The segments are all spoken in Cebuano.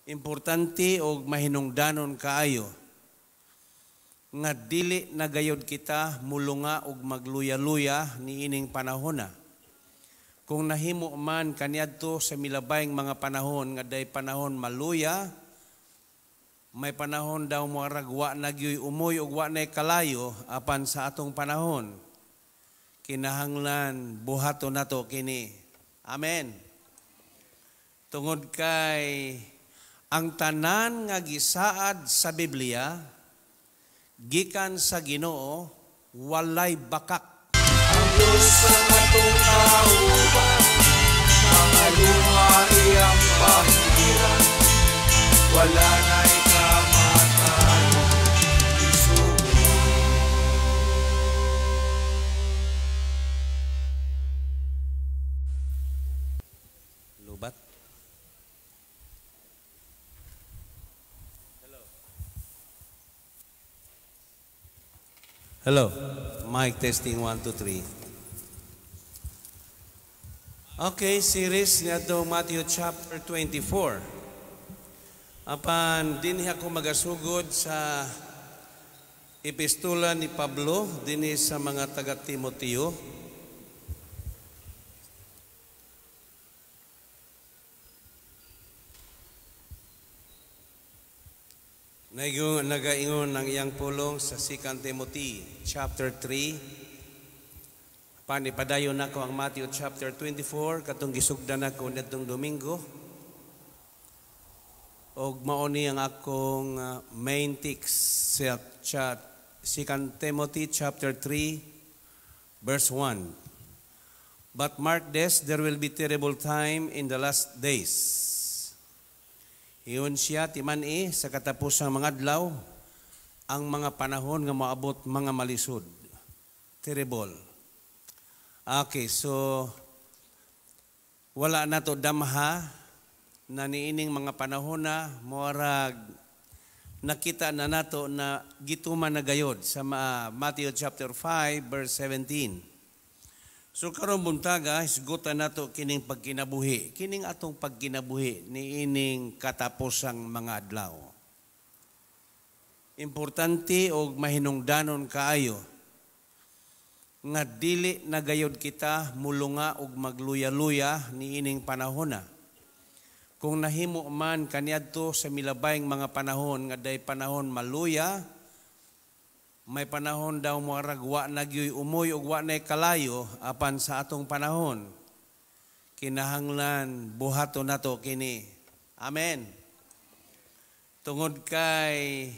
Importante og mahinungdanon kaayo nga dili na gayod kita mulunga og magluya-luya niining panahona. Kung nahimo man kaniadto sa milabayng mga panahon nga day panahon maluya, may panahon daw moarag wa na gyoy umoy ug wa nay kalayo, apan sa atong panahon kinahanglan buhaton nato kini. Amen. Tungod kay ang tanan nga gisaad sa Biblia gikan sa Ginoo, walay bakak. Ang Diyos ang atong kauban, mga luha iyang pahiran, wala na'y kamatayon isugo. Lubat. Hello. Mic testing 1, 2, 3. Okay, series niadto Matthew chapter 24. Apan dinhi ako magasugod sa epistula ni Pablo dinhi sa mga taga Timoteo. Nagaingon ang iyang pulong sa 2 Timothy chapter 3. Panipadayon nako ang Matthew chapter 24 katong gisugdan nako ngadtong Domingo. Og mao ni ang akong main text sa 2 Timothy chapter 3 verse 1. But mark this, there will be terrible time in the last days. Iyon siya timan-i sa katapusang mga adlaw ang mga panahon nga moabot mga malisod. Terrible. Okay, so wala na to damha na niining mga panahon na moarag nakita na nato na gituman na gayod sa Matthew chapter 5 verse 17. So karon buntaga hisgutan nato kining pagkinabuhi, kining atong pagkinabuhi niining katapusang mga adlaw. Importante og mahinungdanon kaayo nga dili na gayod kita mulunga og magluya-luya niining panahona. Kung nahimo man kaniadto sa milabayng mga panahon nga day panahon maluya, may panahon daw moarag wa na gyoy umoy ug wa nay kalayo, apan sa atong panahon kinahanglan buhaton nato kini. Amen. Tungod kay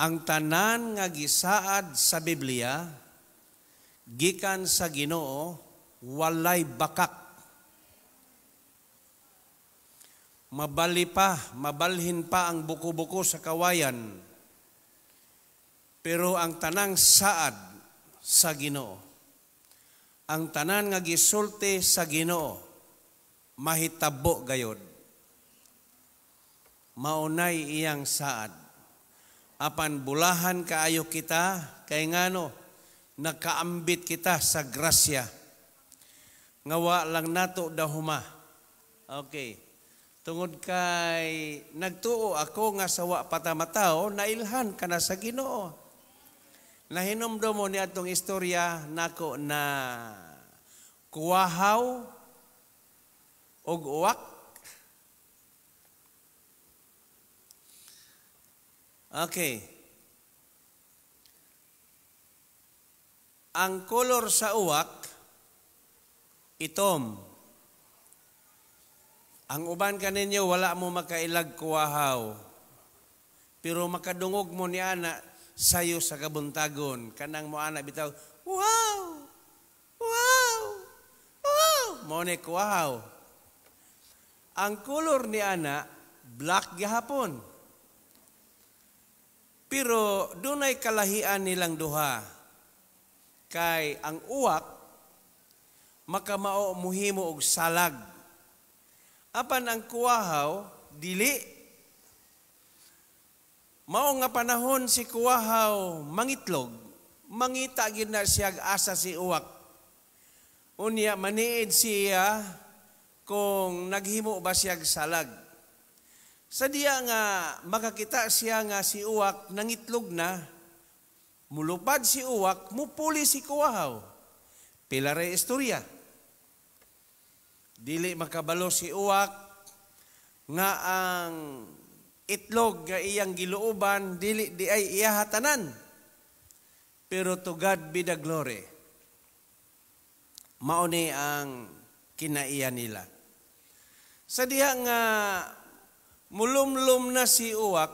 ang tanan nga gisaad sa Biblia gikan sa Ginoo, walay bakak. Mabali pa, mabalhin pa ang buko-buko sa kawayan. Pero ang tanang saad sa Ginoo, ang tanan nga gisulti sa Ginoo, mahitabo gayod. Maunay iyang saad. Apan bulahan kaayo kita, kay ngano nakaambit kita sa grasya. Nga wa lang nato dahuma. Okay. Tungod kay nagtuo ako nga sa wa patamatao, nailhan ka na sa Ginoo. Nahinomdom mo ni atong istorya nako na kuwahaw og uwak. Okay. Ang kolor sa uwak, itom. Ang uban kaninyo, wala mo makailag kuwahaw. Pero makadungog mo ni ana, sayo sa kabuntagon. Kanang mo ana bitaw, wow! Wow! Wow! Mo ni kuwahaw. Ang kolor ni ana, black gihapon. Pero dunay kalahian nilang duha. Kay ang uwak, makamao muhimo og salag. Apan ang kuwahaw, dili. Mao nga panahon si kuwahaw mangitlog, mangita gyud na siya asa si uwak. Unya maniid siya kung naghimo ba siya salag. Sa diya nga makakita siya nga si uwak nangitlog na, mulupad si uwak, mupuli si kuwahaw. Pila ray istorya. Dili makabalo si uwak nga ang itlog nga iyang giluoban dili di ay iyahatanan. Pero to God be the glory. Mao ni ang kinaiya nila. Sa diha nga mulumlum na si uwak,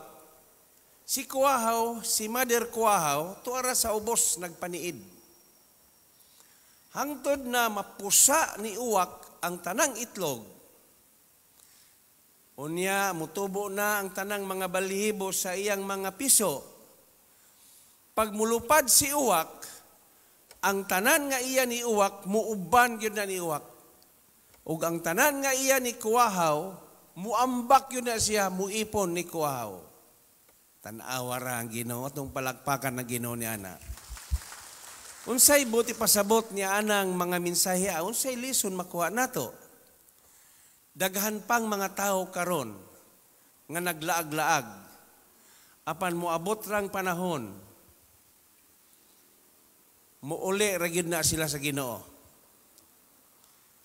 si kuwahaw, si mother kuwahaw, tuara sa ubos nagpaniid. Hangtod na mapusa ni uwak ang tanang itlog. Unya, mutubo na ang tanang mga balihibo sa iyang mga piso. Pag mulupad si uwak, ang tanan nga iya ni uwak, muuban gyud na ni uwak. Ug ang tanan nga iya ni kuwahaw, muambak yun na siya, muipon ni kuwahaw. Tan-awa ra ang Ginoo, atong palakpakan ng Ginoo ni ana. Unsay buti pasabot ni anang mga mensahe, unsay lison makuha nato? Daghan pang mga tao karon nga naglaag-laag, apan moabot rang panahon, muuli ra gyud na sila sa Ginoo.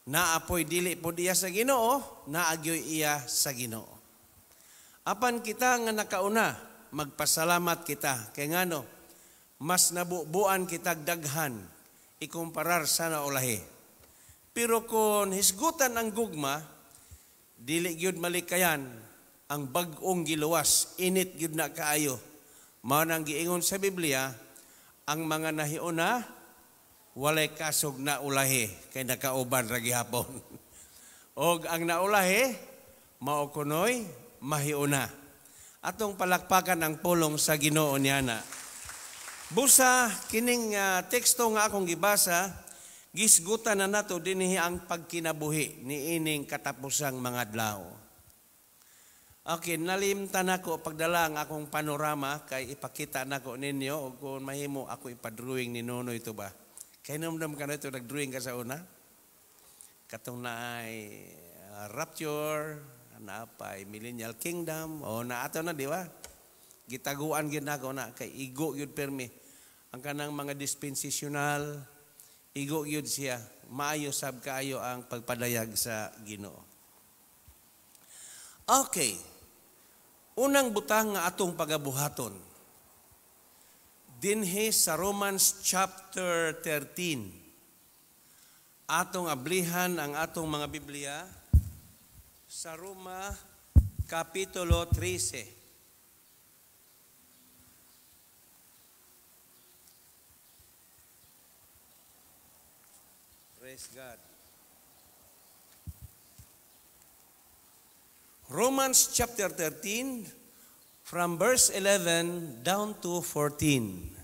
Naapoy dili pod iya sa Ginoo, naagyoy iya sa Ginoo. Apan kita nga nakauna, magpasalamat kita kay ngano mas nabubuan kita daghan ikumparar sa naulahi. Pero kung hisgutan ang gugma, dili gyud malikayan ang bag-ong giluwas, init gyud na kaayo. Mao nang giingon sa Biblia, ang mga nahiuna walay kasog na ulahi kay nakauban ra gihapon. Og ang naulahi mao kunoy mahiuna. Atong palakpakan ang pulong sa Ginoo niana. Busa kining teksto nga akong gibasa, gisgutan na nato dinhi ang pagkinabuhi niining katapusang mga adlaw. Okay, nalimtan nako pagdala ang akong panorama kay ipakita nako ninyo og kung mahimo ako ipa-drawing ni Nonoy ito ba. Kay namdam ka na ito, nag-drawing ka sa una? Katong naay rapture, naapay millennial kingdom, o naato na, di ba? Gitaguan gyud nako na kay igo gyud permi. Ang kanang mga dispensational, igo gyud siya. Maayo sab kaayo ang pagpadayag sa Ginoo. Okay. Unang butang nga atong pagabuhaton. Dinhi sa Romans chapter 13. Atong ablihan ang atong mga Biblia sa Roma Kapitulo 13. Praise God. Romans chapter 13 from verse 11 down to 14.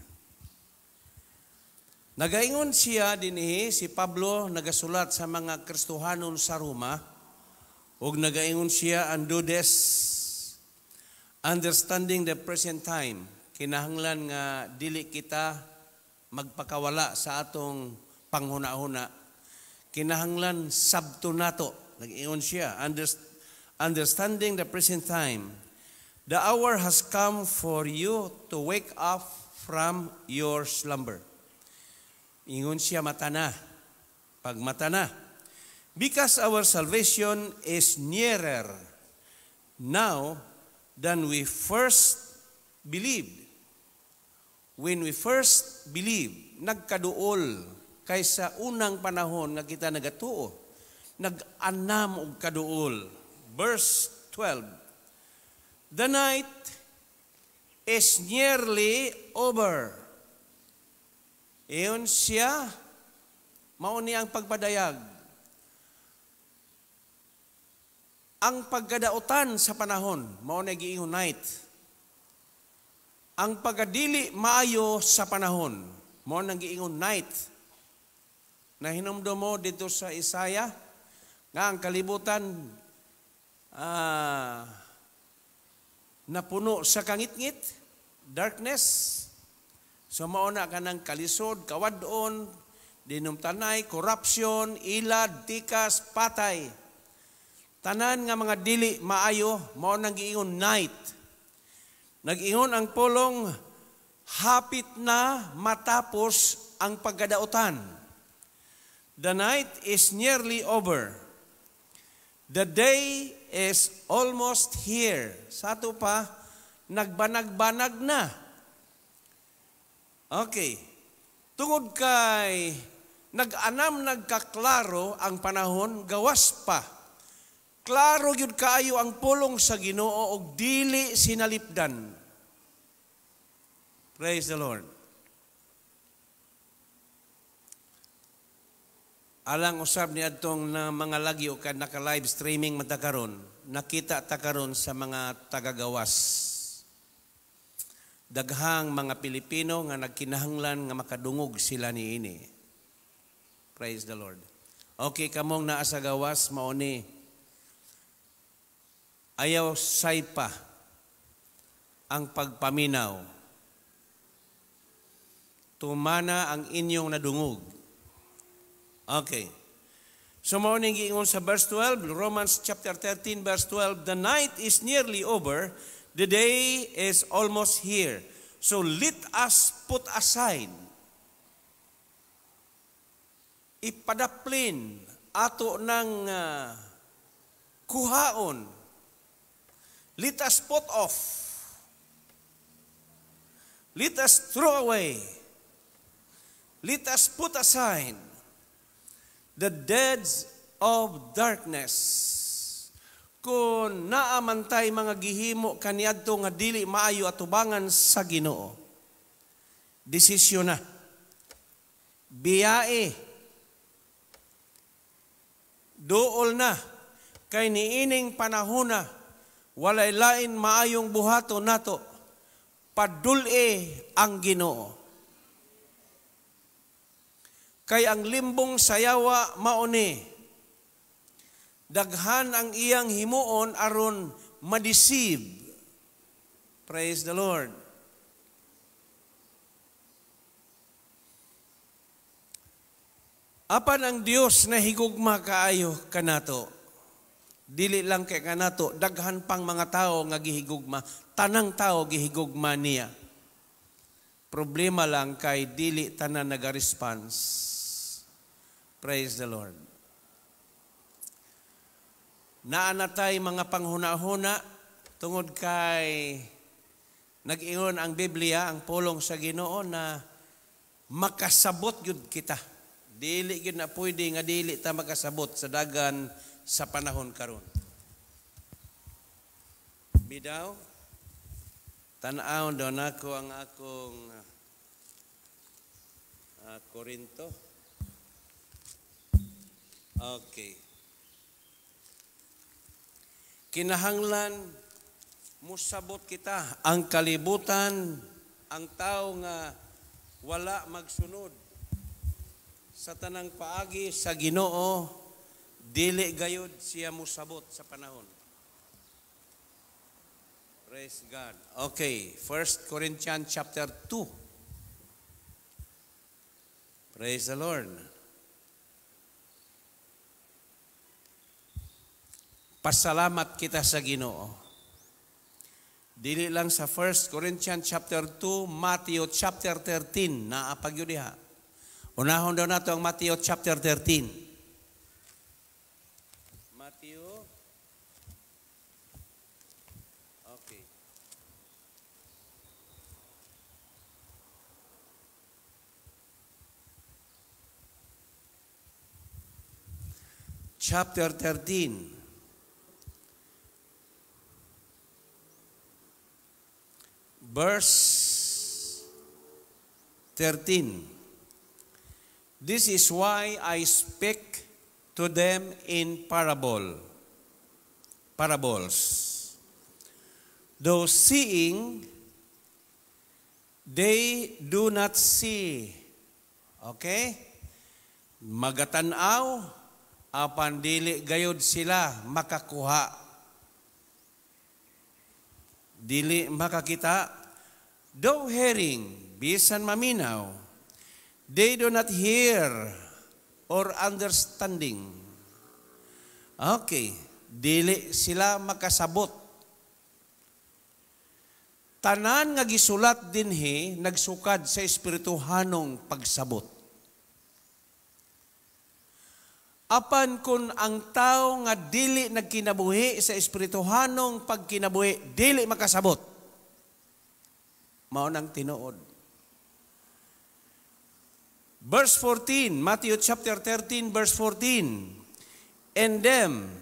Nagaingon siya dinhi si Pablo, nagasulat sa mga Kristohanon sa Roma, ug nagaingon siya, and do this, understanding the present time, kinahanglan nga dili kita magpakawala sa atong panghuna-huna. Kinahanglan sabto nato. Nag-ingon siya, understanding the present time, the hour has come for you to wake up from your slumber. Ingon siya, mata na. Pagmata na. Because our salvation is nearer now than we first believed. When we first believed, nagkaduol kaysa unang panahon nga kita nagatuo. Nag-anam og kaduol. Verse 12. The night is nearly over. Iyon siya, mao ni ang pagpadayag. Ang pagkadautan sa panahon, mao na giingon night. Ang pagkadili maayo sa panahon, mao nang giingon night. Nahinumdum mo dito sa Isaiah nga ang kalibutan napuno sa kangitngit, darkness. So mao na kanang kalisod, kawadon, dinumtanay, corruption, ilad, tikas, patay. Tanan nga mga dili maayo, mao nang giingon night. Nag-ingon ang pulong, hapit na matapos ang pagkadautan. The night is nearly over. The day is almost here. Sa ato pa, nagbanag-banag na. Okay. Tungod kay nag-anam nagkaklaro ang panahon, gawas pa. Klaro gyud kaayo ang pulong sa Ginoo og dili sinalipdan. Praise the Lord. Alang usab ni adtong na mga lagyo kad naka-live streaming man ta karon, nakita ta karon sa mga tagagawas. Daghang mga Pilipino nga nagkinahanglan nga makadungog sila niini. Praise the Lord. Okay, kamong naa sa gawas mao ni ayaw saypa ang pagpaminaw. Tumana ang inyong nadungog. Okay. So mao ning giingon sa verse 12, Romans chapter 13 verse 12, the night is nearly over, the day is almost here. So let us put aside. Ipadaplin ato ng kuhaon. Let us put off. Let us throw away. Let us put aside the deeds of darkness. Kung naamantay mga gihimo kaniadto nga dili maayo atubangan sa Ginoo, desisyon na. Biyae. Duol na. Kay niining panahon na, walay lain maayong buhato nato, padul-e ang Ginoo. Kay ang limbong sayawa mauni, daghan ang iyang himuon aron madeceive. Praise the Lord. Apan ang Dios na higugma kaayo kanato. Dili lang kay kanato, daghan pang mga tao nga gihigugma, tanang tao gihigugma niya. Problema lang kay dili tanan naga-response. Praise the Lord. Naanatay mga panghuna-huna tungod kay nag-ingon ang Biblia, ang pulong sa Ginoo na makasabot gyud kita. Dili gyud na pwede nga dili ta makasabot sa dagan sa panahon karon. Bidaw, tan-aw daw nako ang akong Korinto. Okay. Kinahanglan musabot kita ang kalibutan, ang tao nga wala magsunod sa tanang paagi sa Ginoo, dili gayud siya musabot sa panahon. Praise God. Okay, 1 Corinthians chapter 2. Praise the Lord. Pasalamat kita sa Ginoo. Dili lang sa 1 Corinthians chapter 2, Matthew chapter 13, naa pa gyud diha. Unahon daw nato ang Matthew chapter 13. Matthew. Okay. Chapter 13. Verse 13. This is why I speak to them in parables. Though seeing, they do not see. Okay? Magatanaw, apan dili gayod sila makakuha. Dili makakita. Though hearing, bisan maminaw, they do not hear or understanding. Okay. Dili sila makasabot. Tanan nga gisulat dinhi nagsukad sa espirituhanong pagsabot. Apan kung ang tao nga dili nagkinabuhi sa espirituhanong pagkinabuhi, dili makasabot. Mao nang tinuod. Verse 14, Matthew chapter 13, verse 14. And them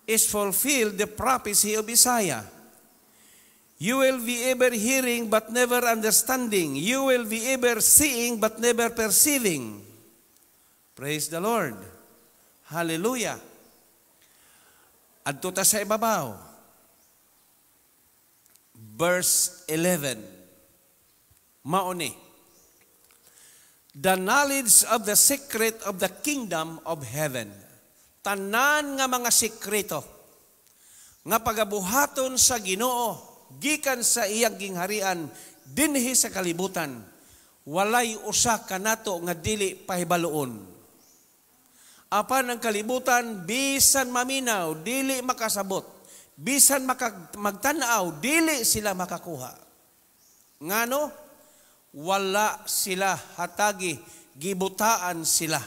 is fulfilled the prophecy of Isaiah. You will be ever hearing but never understanding. You will be ever seeing but never perceiving. Praise the Lord. Hallelujah. Adto ta sa ibabaw. Verse 11. Mao ni. The knowledge of the secret of the kingdom of heaven. Tanan nga mga sekreto nga pagabuhaton sa Ginoo gikan sa iyang gingharian dinhi sa kalibutan, walay usa kanato nga dili pahibaluon. Apan ang kalibutan bisan maminaw dili makasabot, bisan magtan-aw dili sila makakuha. Ngano? Wala sila hatagi, gibutaan sila.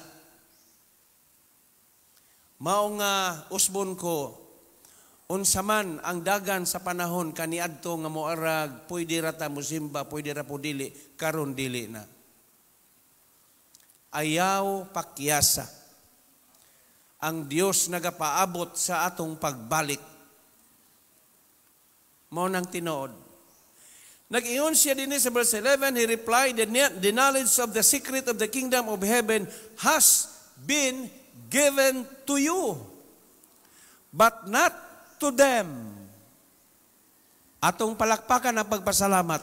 Mao nga usbon ko, unsa man ang dagan sa panahon kaniadto nga moarag, pwede ra ta mosimba, pwede ra po dili, karon dili na. Ayaw pakyasa. Ang Dios nagapaabot sa atong pagbalik. Mao nang tinuod. Nag-ingon siya din sa verse 11, he replied, the knowledge of the secret of the kingdom of heaven has been given to you, but not to them. Atong palakpakan ang pagpasalamat.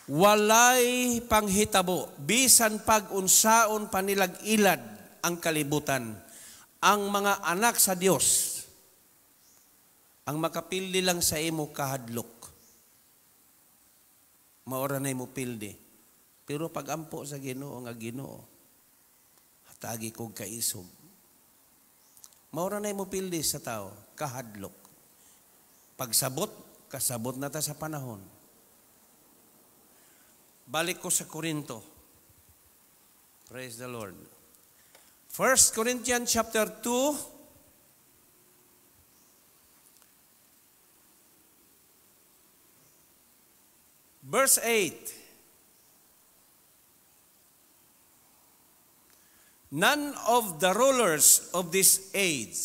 Walay panghitabo, bisan pag-unsaon panilag-ilad ang kalibutan, ang mga anak sa Dios, ang makapildi lang sa imo kahadlok. Maora na imo pildi. Pero pagampo sa Ginoo nga Ginoo, hatagi kog kaisog. Maora na imo pildi sa tao, kahadlok. Pagsabot, kasabot na ta sa panahon. Balik ko sa Korinto. Praise the Lord. 1 Corinthians chapter 2, verse 8. None of the rulers of this age.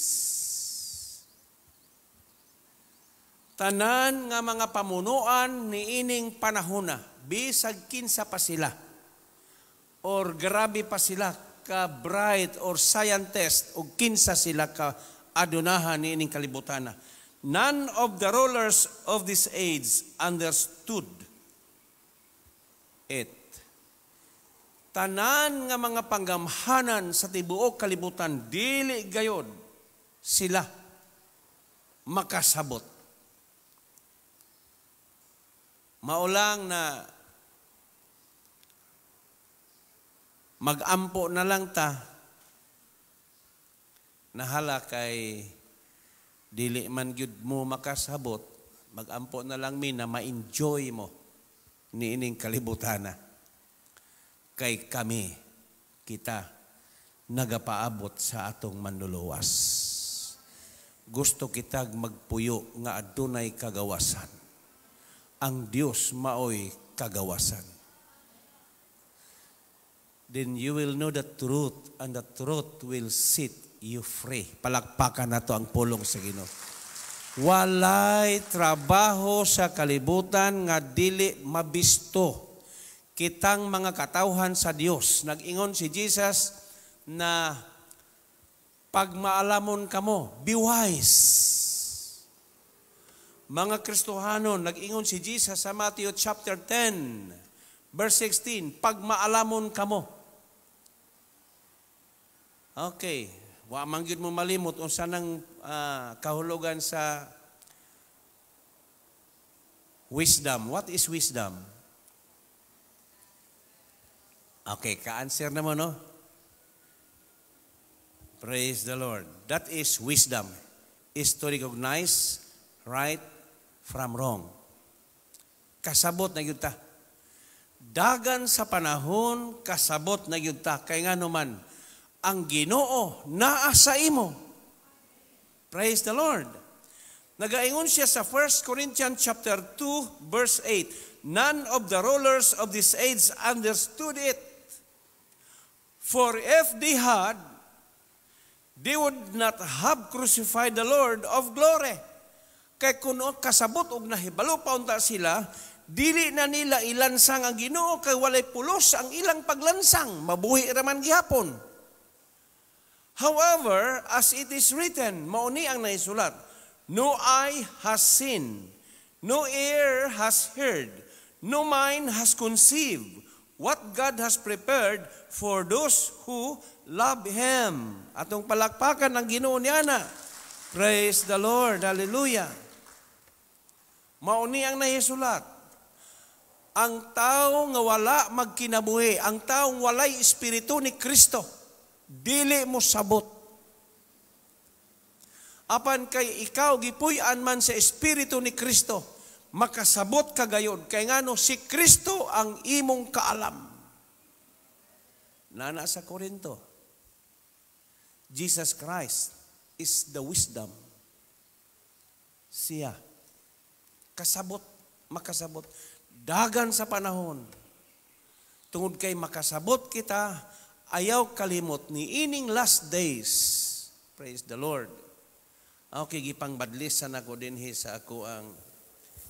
Tanan nga mga pamunuan niining panahona, bisag kinsa pa sila, or grabe pa sila ka bright or scientist, o kinsa sila ka adunahan niining kalibutana. None of the rulers of this age understood it. Tanan nga mga panggamhanan sa tibuok kalibutan, dili gayod sila makasabot. Maulang na magampo na lang ta, nahala kay dili man gyud mo makasabot, magampo na lang mi na ma-enjoy mo niining kalibutana. Kay kami, kita, nagapaabot sa atong manluluwas. Gusto kitag magpuyo nga adunay kagawasan. Ang Dios maoy kagawasan. Then you will know the truth, and the truth will set you free. Palakpakan nato ang pulong sa Ginoo. Walay trabaho sa kalibutan nga dili mabisto kitang mga katawhan sa Dios. Nag-ingon si Jesus na pagmaalamon kamo, be wise. Mga Kristohano, nag-ingon si Jesus sa Matthew chapter 10, verse 16, pagmaalamon kamo. Okay, wa man gyud mo malimot unsa nang kahulugan sa wisdom. What is wisdom? Okay, ka-answer na mo, no? Praise the Lord. That is wisdom, is to recognize right from wrong. Kasabot na gyud ta. Dagan sa panahon, kasabot na gyud ta. Kay ngano man, ang Ginoo naa sa imo. Praise the Lord. Nagaingon siya sa 1 Corinthians chapter 2 verse 8, "None of the rulers of this age understood it. For if they had, they would not have crucified the Lord of glory." Kay kung kasabot og nahibalo pa unta sila, dili na nila ilansang ang Ginoo kay walay pulos ang ilang paglansang, mabuhi ra man gihapon. However, as it is written, mao ni ang naisulat, "No eye has seen, no ear has heard, no mind has conceived what God has prepared for those who love Him." Atong palakpakan ang Ginoo niana. Praise the Lord. Hallelujah. Mao ni ang nahisulat. Ang tao nga wala magkinabuhi, ang taong walay espiritu ni Kristo, dili mo sabot. Apan kay ikaw gipuy-an man sa espiritu ni Kristo, makasabot ka gayod kay ngano si Kristo ang imong kaalam. Nana sa Korinto, Jesus Christ is the wisdom. Siya kasabot, makasabot dagan sa panahon. Tungod kay makasabot kita, ayaw kalimot ni ining last days. Praise the Lord. Okay, gipang badlisan ako dinhi sa ako ang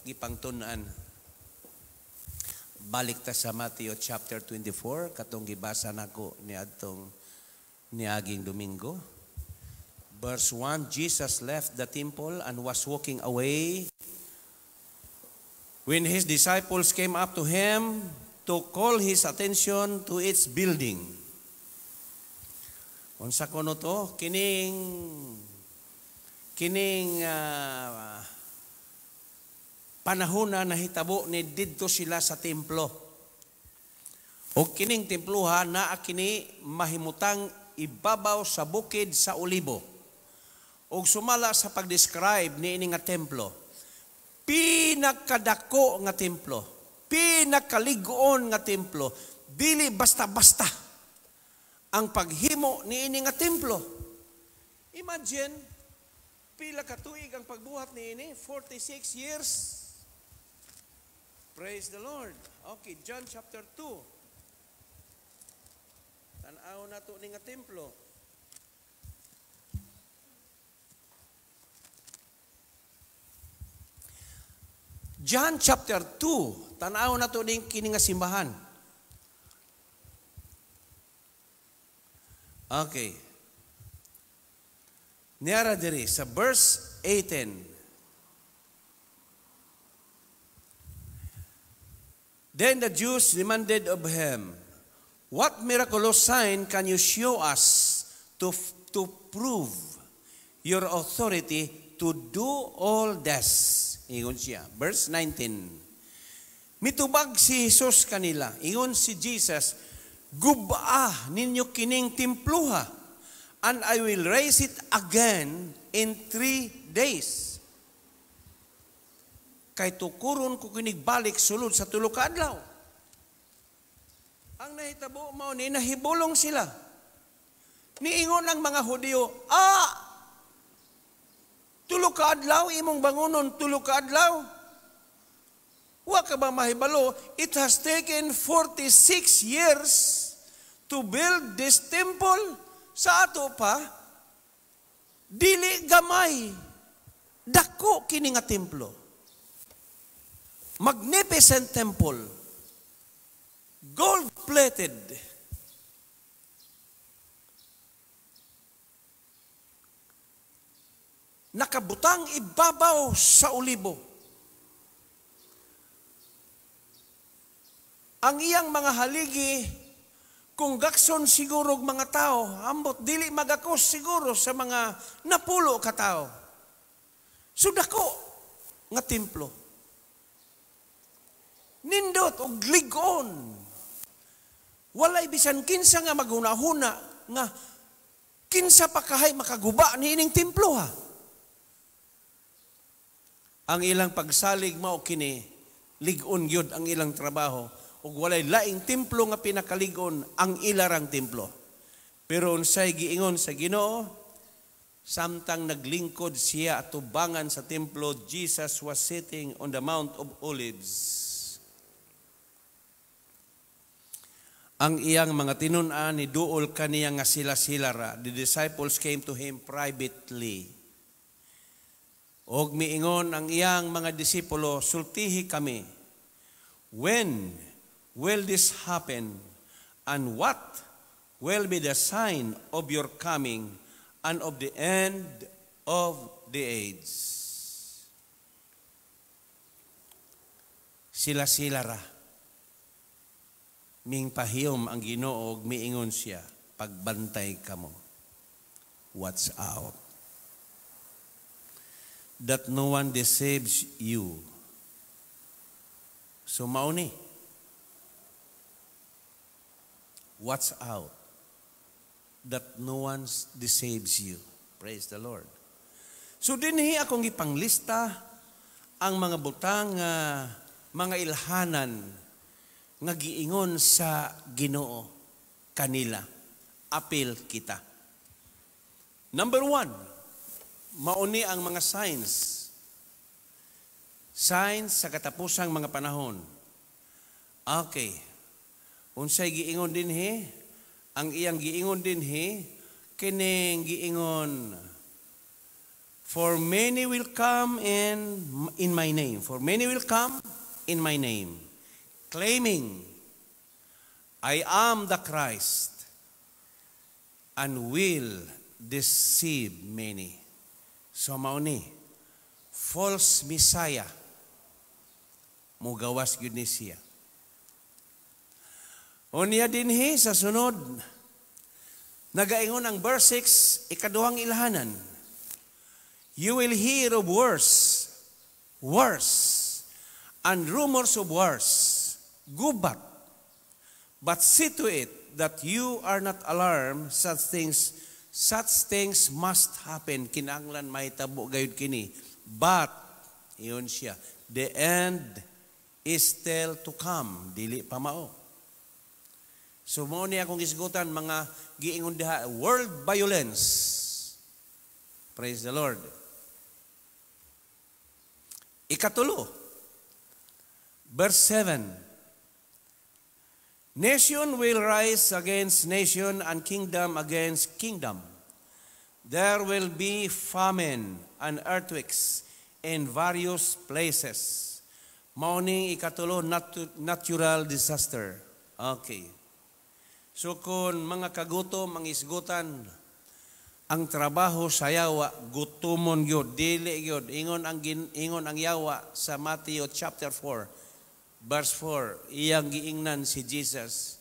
gipangtun-an. Balik ta sa Matthew chapter 24, katong gibasa nako niadtong niaging Domingo. Verse 1, Jesus left the temple and was walking away when his disciples came up to him to call his attention to its building. Unsa kuno to? Kining panahon na nahitabo ni didto sila sa templo. O kining temploha naa kini mahimutang ibabaw sa bukid sa Olibo. Og sumala sa pag-describe niini nga templo, pinakadako nga templo, pinakalig-on nga templo, dili basta-basta ang paghimo niini nga templo. Imagine, pila ka tuig ang pagbuhat niini? 46 years. Praise the Lord. Okay, John chapter 2. Tan-aw na to ni nga templo. John chapter 2, tan-aw na to ning kini nga simbahan. Okay. Niara diri sa verse 18. Then the Jews demanded of him, "What miraculous sign can you show us to prove your authority to do all this?" Ingon siya. Verse 19. Mitubag si Jesus kanila. Ingon si Jesus, "Gubaa ninyo kining templuha, and I will raise it again in 3 days." Kay tukuron ko kinig balik sulod sa tulo ka adlaw. Ang nahitabo mao ni nahibulong sila. Niingon ang mga Hudiyo, tulo ka adlaw imong bangunon, tulo ka adlaw. Wa ka ba mahibalo? It has taken 46 years to build this temple. Sa ato pa, dili gamay, dako kini nga templo. Magnificent temple. Gold-plated. Nakabutang ibabaw sa olibo. Ang iyang mga haligi, kung gakson siguro mga tao, ambot dili magakos siguro sa mga napulo ka tao. So dako nga templo. Nindot og lig-on. Walay bisan kinsa nga maghuna-huna nga Kinsa pa kahay makaguba niining templo ha? Ang ilang pagsalig mao kini, lig-on gyud ang ilang trabaho ug walay laing templo nga pinakalig-on ang ilarang templo. Pero unsay giingon sa Ginoo? Samtang naglingkod siya atubangan sa templo, Jesus was sitting on the Mount of Olives. Ang iyang mga tinun-an ni duol kaniya nga sila-sila ra. The disciples came to him privately. Og miingon ang iyang mga disipulo, "Sultihi kami, when will this happen? And what will be the sign of your coming and of the end of the age?" Sila-sila ra. Ming pahiyom ang Ginoo og miingon siya, "Pagbantay kamo. Watch out that no one deceives you." So mao ni. Watch out that no one deceives you. Praise the Lord. So dinhi akong ipanglista ang mga butang nga mga ilhanan nga giingon sa Ginoo kanila. Apil kita. Number 1, mauni ang mga signs. Signs sa katapusang mga panahon. Okay. Unsay giingon dinhi? Ang iyang giingon dinhi, kining giingon, "For many will come in my name. For many will come in my name, claiming, 'I am the Christ,' and will deceive many." So mao ni, false Messiah, mugawas gyud ni siya. Unya dinhi sa sunod, nagaingon ang verse 6, ikaduhang ilhanan, "You will hear of wars, wars, and rumors of wars. Gubat. But see to it that you are not alarmed. Such things must happen." Kinahanglan mahitabo gayud kini. But, iyon siya, "the end is still to come." Dili pa mao. So mao ni akong gisgutan mga giingon diha, world violence. Praise the Lord. Ikatulo, verse 7. "Nation will rise against nation and kingdom against kingdom. There will be famine and earthquakes in various places." Mao ning ikatulo, natural disaster. Okay. So kung mga kagutom ang isgutan, ang trabaho sa yawa, gutomon gyud, dili gyud. Ingon ang yawa sa Matthew chapter 4, verse 4, iyang giingnan si Jesus,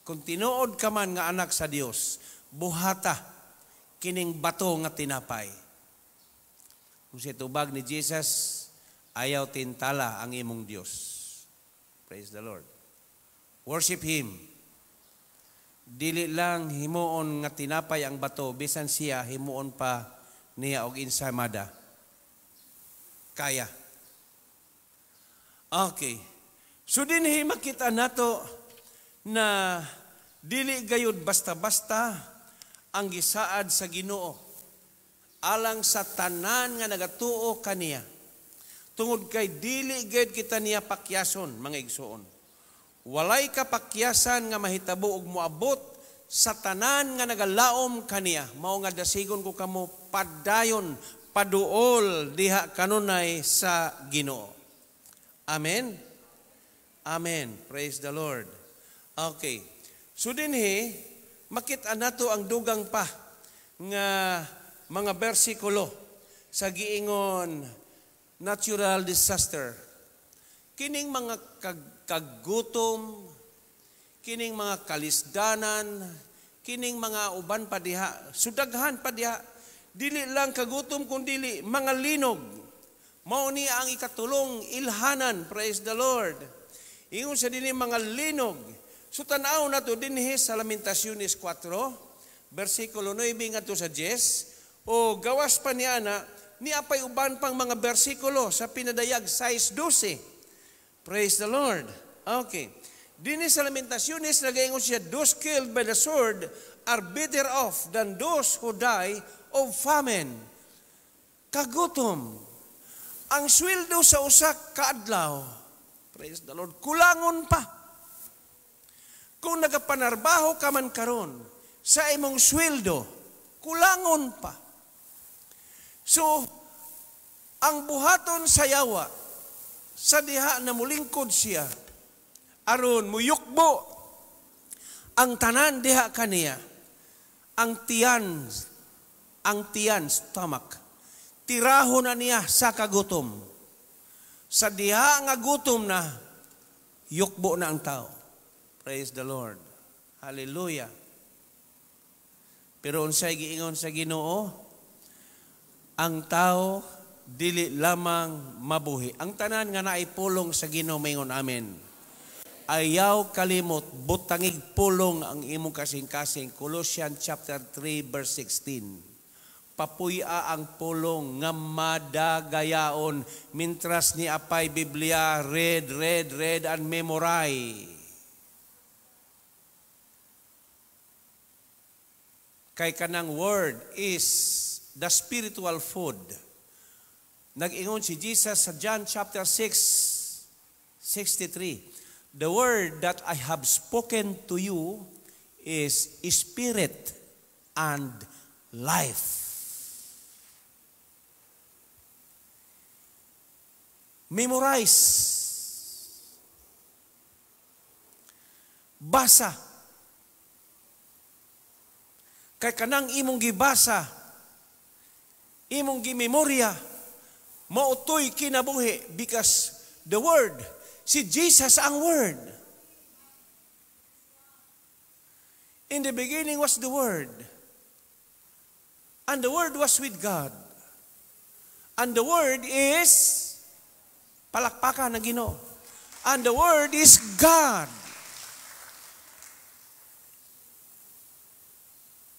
"Kung tinuod ka man nga anak sa Dios, buhata kining bato nga tinapay." Kung si tubag ni Jesus, "Ayaw tintala ang imong Dios." Praise the Lord. Worship Him. Dili lang himuon nga tinapay ang bato, bisan siya himuon pa niya og ensaymada. Kaya. Okay. So dinhi makita nato na dili gayud basta-basta ang gisaad sa Ginoo alang sa tanan nga nagatuo kaniya. Tungod kay dili gayud kita niya pakyason, mga igsoon. Walay kapakyasan nga mahitabo og moabot sa tanan nga nagalaom kaniya. Mao nga dasigon ko kamo, padayon, paduol diha kanunay sa Ginoo. Amen. Amen. Praise the Lord. Okay. So dinhi makita nato ang dugang pa nga mga bersikulo sa giingon natural disaster. Kining mga kagutom, kining mga kalisdanan, kining mga uban pa diha, sudaghan pa diha. Dili lang kagutom kun dili mga linog. Mao ni ang ikatulong ilhanan, praise the Lord. Ingon sa dinhi mga linog. So tan-aw nato dinhi sa Lamentaciones 4, Versikulo 9 ngadto sa 10, o gawas pa niya na, niya pa'y uban pang mga bersikulo sa Pinadayag 6:12. Praise the Lord. Okay. Dini sa Lamentaciones, nagaingon siya, "Those killed by the sword are better off than those who die of famine." Kagutom. Ang sweldo sa usa kaadlaw, praise the Lord, kulangon pa. Kung nagapanarbaho ka man karon sa imong sweldo, kulangon pa. So, ang buhaton sa yawa, sa diha na mulingkod siya, aron muyukbo ang tanan diha kaniya, ang tiyan, stomach, tiraho na niya sa kagutom. Sa diha nga gutom na, yukbo na ang tao. Praise the Lord. Hallelujah. Pero unsay giingon sa Ginoo? Ang tao dili lamang mabuhi. Ang tanan nga naay pulong sa Ginoo, maingon amen. Ayaw kalimot, butangig pulong ang imong kasing-kasing. Colossians chapter 3 verse 16. Papuy-a ang pulong nga madagayaon mintras ni apay Biblia, read, read, read and memorize. Kay kanang word is the spiritual food. Nag-ingon si Jesus sa John chapter 6, 63, "The word that I have spoken to you is spirit and life." Memorize. Basa. Kay kanang imong gibasa, imong gimemorya, mautoy kinabuhi because the word, si Jesus ang word. In the beginning was the Word. And the Word was with God. And the Word is, palakpakan ng Ginoo. And the Word is God.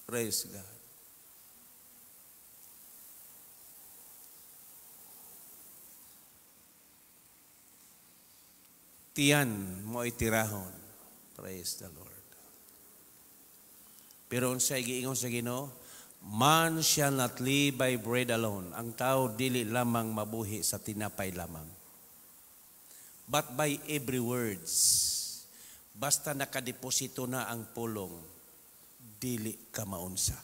Praise God. Tiyan mo ay tirahon. Praise the Lord. Pero unsay giingon sa Ginoo? "Man shall not live by bread alone." Ang tao dili lamang mabuhi sa tinapay lamang. But by every words. Basta nakadeposito na ang pulong, dili ka maunsa.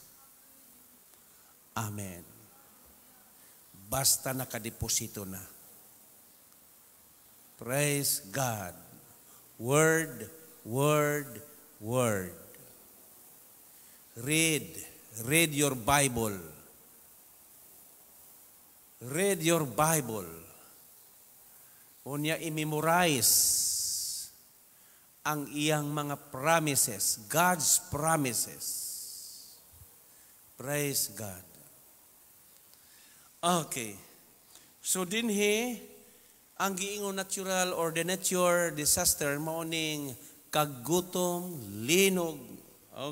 Amen. Basta nakadeposito na. Praise God. Word, word, word. Read. Read your Bible. Read your Bible. Unya i-memorize ang iyang mga promises, God's promises. Praise God. Okay. So dinhi ang giingon natural or the nature disaster mao ning kagutom, linog.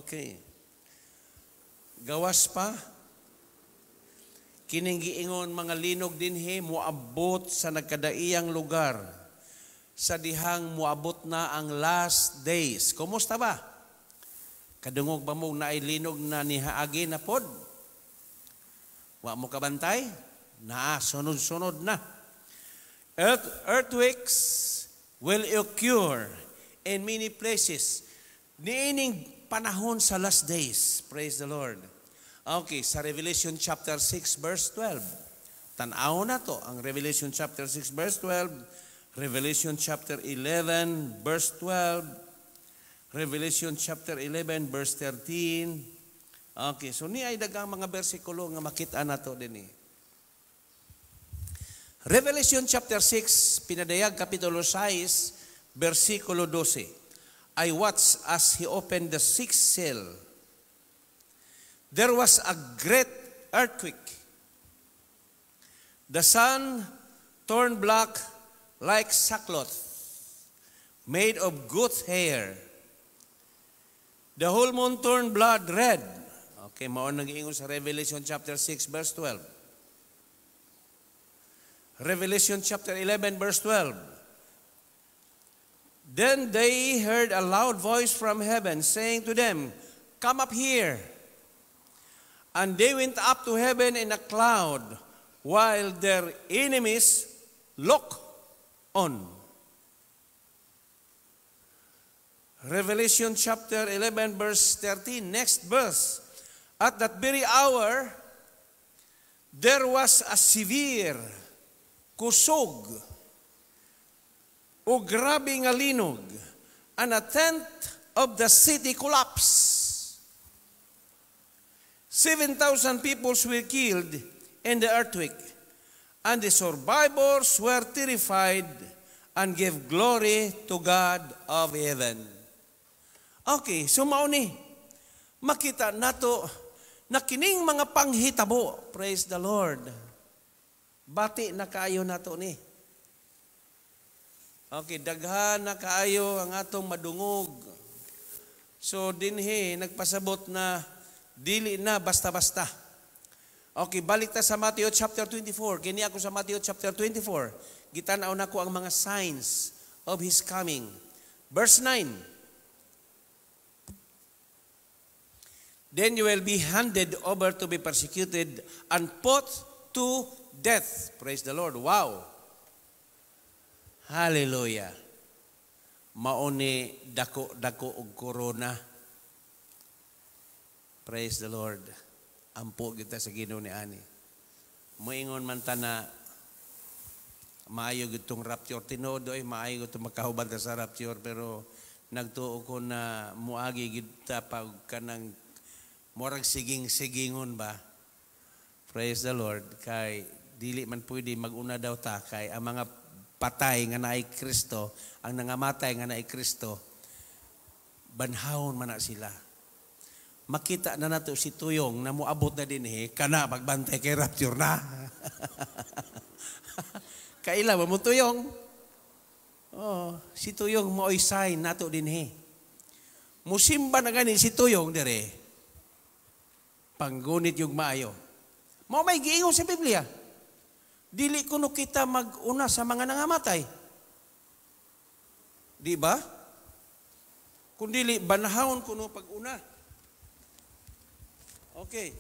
Okay. Gawas pa kining giingon mga linog dinhi moabot sa nagkadaiyang lugar sa dihang moabot na ang last days. Kumusta ba? Kadungog ba mo naay linog na nihaagi na pod? Wa mo kabantay? Naa, sunod-sunod na. Earthquakes will occur in many places. Niining panahon sa last days. Praise the Lord. Okay, sa Revelation chapter 6 verse 12. Tan-aw na to ang Revelation chapter 6 verse 12, Revelation chapter 11 verse 12, Revelation chapter 11 verse 13. Okay, so ni ay daghang mga bersikulo nga makita nato dinhi. Revelation chapter 6, Pinadayag kapitulo 6, versikulo 12. I watched as he opened the sixth seal. There was a great earthquake. The sun turned black like sackcloth, made of goat hair. The whole moon turned blood red. Okay, mao nang giingon sa Revelation chapter 6 verse 12. Revelation chapter 11 verse 12. Then they heard a loud voice from heaven saying to them, "Come up here." And they went up to heaven in a cloud while their enemies look on. Revelation chapter 11 verse 13, next verse. At that very hour, there was a severe kusog o grabe nga linog, and a tenth of the city collapsed. 7,000 people were killed in the earthquake, and the survivors were terrified and gave glory to God of heaven. Okay, so mao ni makita nato na kining mga panghitabo, praise the Lord. Bati na kaayo nato ni. Okay, daghan na kaayo ang atong madungog. So dinhi nagpasabot na dili na basta-basta. Okay, balik ta sa Matthew chapter 24. Kini ako sa Matthew chapter 24. Gitan-aw nako ang mga signs of His coming. Verse 9. Then you will be handed over to be persecuted and put to death. Praise the Lord. Wow. Hallelujah. Mauni dako-dako og corona. Praise the Lord. Ampo kita sa Ginoo ni ani. Moingon man ta na maayo gyud tong rapture, tinuod oy, maayo gyud tong makahuban ta sa rapture, pero nagtuo ko na muagi gyud ta pag kanang murag siging-sigingon ba. Praise the Lord. Kay dili man pwede maguna daw ta kay ang mga patay nga naay Kristo, ang nangamatay nga naay Kristo, banhawon man na sila. Makita na nato si Tuyong na moabot na dinhi, kana pagbantay kay rapture na. Kaila ba mo Tuyong? Oh, si Tuyong maoy sign nato dinhi. Musimba na gani si Tuyong dire. Panggunit yung maayo. Mao may giingon sa Biblia. Dili kuno kita mag-una sa mga nangamatay. Di ba? Kung dili, banahon kuno pag-una. Okay.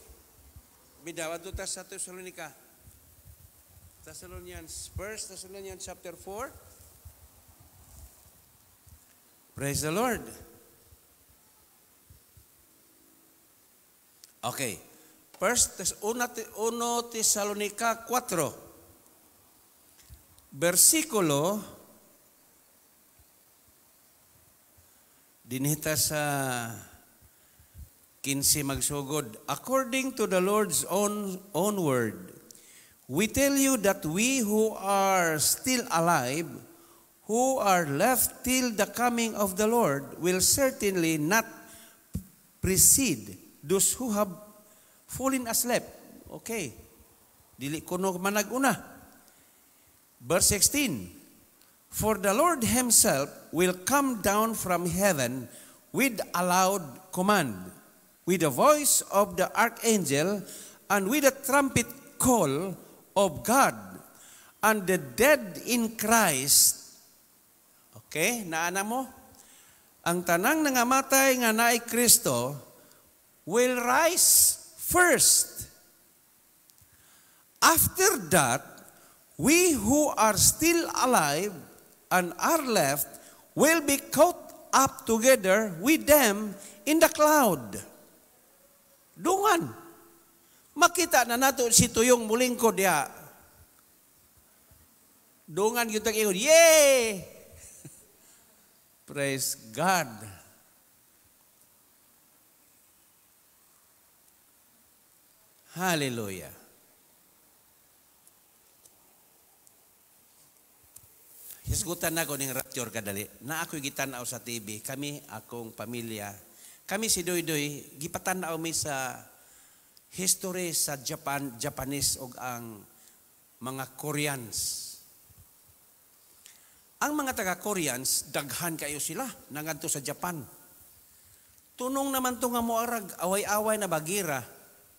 Bidaw, adto ta sa Thessalonica. Thessalonians, 1 Thessalonians chapter 4. Praise the Lord. Okay. First, 1 Thessalonica 4. Versikulo dinhita sa 15 magsugod. According to the Lord's own word, we tell you that we who are still alive, who are left till the coming of the Lord, will certainly not precede those who have fallen asleep. Okay. Dili kuno manag-una. Verse 16, for the Lord Himself will come down from heaven with a loud command, with the voice of the archangel, and with the trumpet call of God, and the dead in Christ. Okay, naana mo? Ang tanang nangamatay nga naay Kristo will rise first. After that, we who are still alive and are left will be caught up together with them in the cloud. Dungan. Makita na nato si Tuyong mulingkod diha. Dungan gyud tag ingon, yay! Praise God. Hallelujah. Hisgutan na ako ning rapture kadali. Na ako'y gitan-aw sa TV. Kami, akong pamilya. Kami si Doy Doy, gipatan-aw mi sa history sa Japan, Japanese og ang mga Koreans. Ang mga taga-Koreans, daghan kayo sila nangadto sa Japan. Tunong naman to nga moarag away-away na bagira,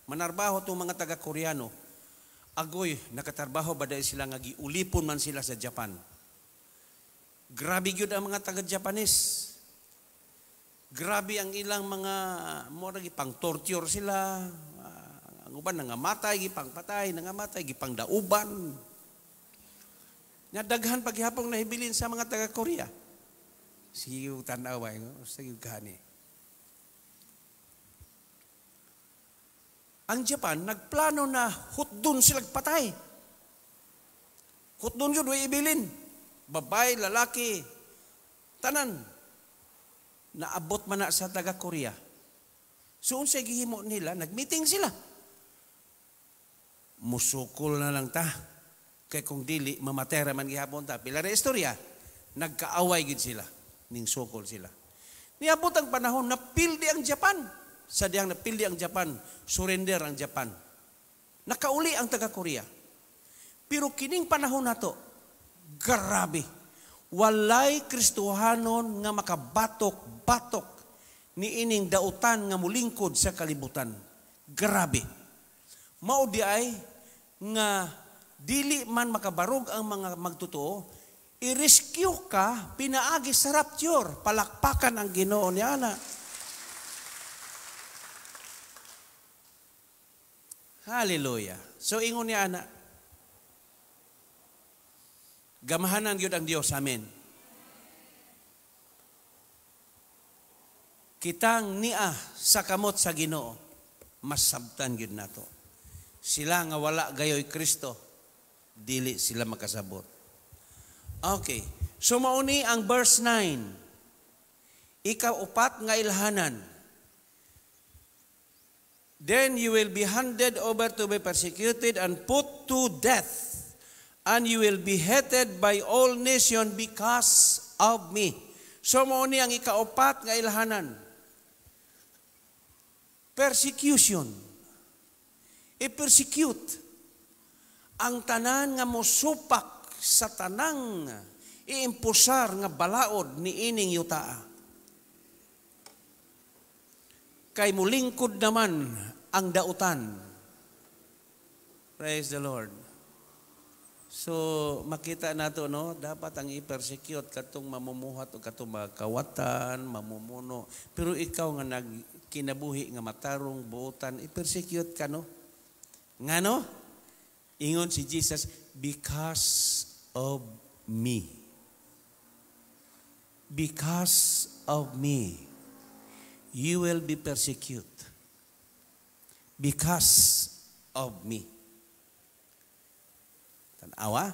manarbaho tong mga taga-Koreano. Agoy, nakatarbaho ba dahil sila nga giulipon man sila sa Japan. Grabe gyud ang mga taga-Japanese. Grabe ang ilang mga murag gipang torture sila. Ang uban nangamatay, gipang patay, nangamatay, gipang dauban. Nya daghan paghihapong nahibilin sa mga taga-Korea. Sige tan-aw, sige gani. Ang Japan nagplano na hutdon sila patay. Hutdon yun, way ibilin. Babae, lalaki, tanan. Naabot man na sa taga-Korea. So unsay gihimo nila, nagmeeting sila. Musukol na lang ta. Kay kung dili, mamatera man gihapon ta. Pila ra istorya, nagkaaway gid sila. Ning sukol sila. Niabot ang panahon, napildi ang Japan. Sa diyang napildi ang Japan, surrender ang Japan. Nakauli ang taga-Korea. Pero kining panahon nato, grabe. Walay Kristohanon nga makabatok-batok ni ining dautan nga mulingkod sa kalibutan. Grabe. Mao di ay nga dili man makabarog ang mga magtotoo, i-rescue ka, pinaagi sa rapture, palakpakan ang Ginoo niya ana. Hallelujah. So ingon niya ana, gamahanan gyud ang Dios. Amen. Kitang niya sa kamot sa Ginoo, masabtan gyud nato. Sila nga wala gayoy Kristo, dili sila makasabot. Okay. So mauni ang verse 9. Ika-upat nga ilhanan. Then you will be handed over to be persecuted and put to death, and you will be hated by all nations because of me. So mauni ang ikaupat nga ilhanan. Persecution. I-persecute ang tanan nga mosupak sa tanang iimpusar nga balaod ni ining yutaa. Kay mulingkod naman ang dautan. Praise the Lord. So makita nato, no, dapat ang i-persecute katong mamumuhat o katong makawatan, mamumuno. Pero ikaw nga nagkinabuhi nga matarong buotan, i-persecute ka, no? Ngano? Ingon si Jesus, because of me. Because of me, you will be persecuted. Because of me. Tanawa?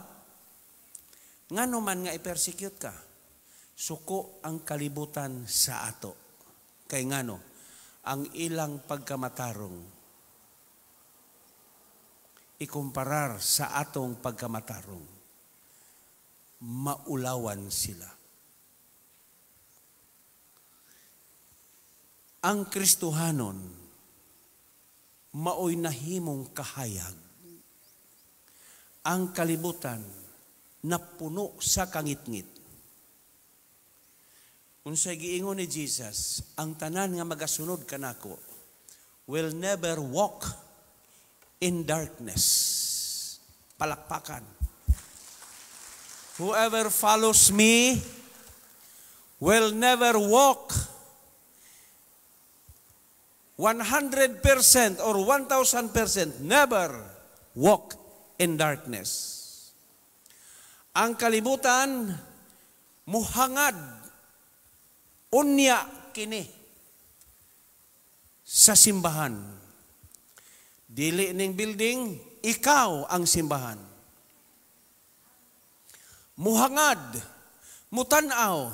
Ngano man nga i-persecute ka? Suko ang kalibutan sa ato. Kay ngano, ang ilang pagkamatarong ikumparar sa atong pagkamatarong, maulawan sila. Ang Kristohanon, maoy nahimong kahayag. Ang kalibutan napuno sa kangitngit. Unsay giingon ni Jesus, ang tanan nga magasunod kanako will never walk in darkness. Palakpakan. Whoever follows me will never walk 100% or 1,000%, never walk in darkness. Ang kalibutan muhangad unya kini sa simbahan. Dili ning building, ikaw ang simbahan. Muhangad, mutanaw,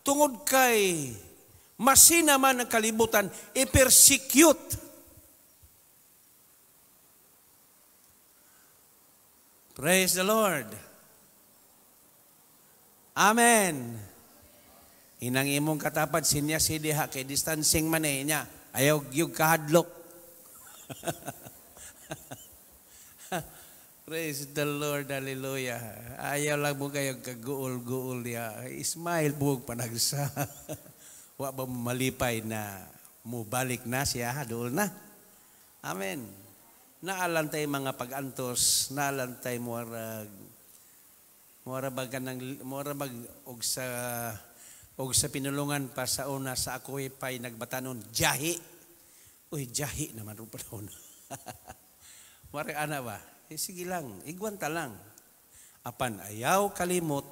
tungod kay masina man ang kalibutan, i-persecute. Praise the Lord. Amen. Inang imong katapad, sinya si diha, kay distancing man eh, niya. Ayaw yung kahadlok. Praise the Lord, hallelujah. Ayaw lang mo kayo kaguol-guol niya. Smile buog panagsa. Wa ba malipay na Mubalik na siya, dool na. Amen. Naalantay mga pag-antos, naalantay muarag muara bag kanang muara bag og sa pinulungan pa sa una, sa ako pay nagbatanon, jahi. Uy, jahi naman ro panahon. Mara ana ba? Eh, sige lang, igwanta lang. Apan ayaw kalimot,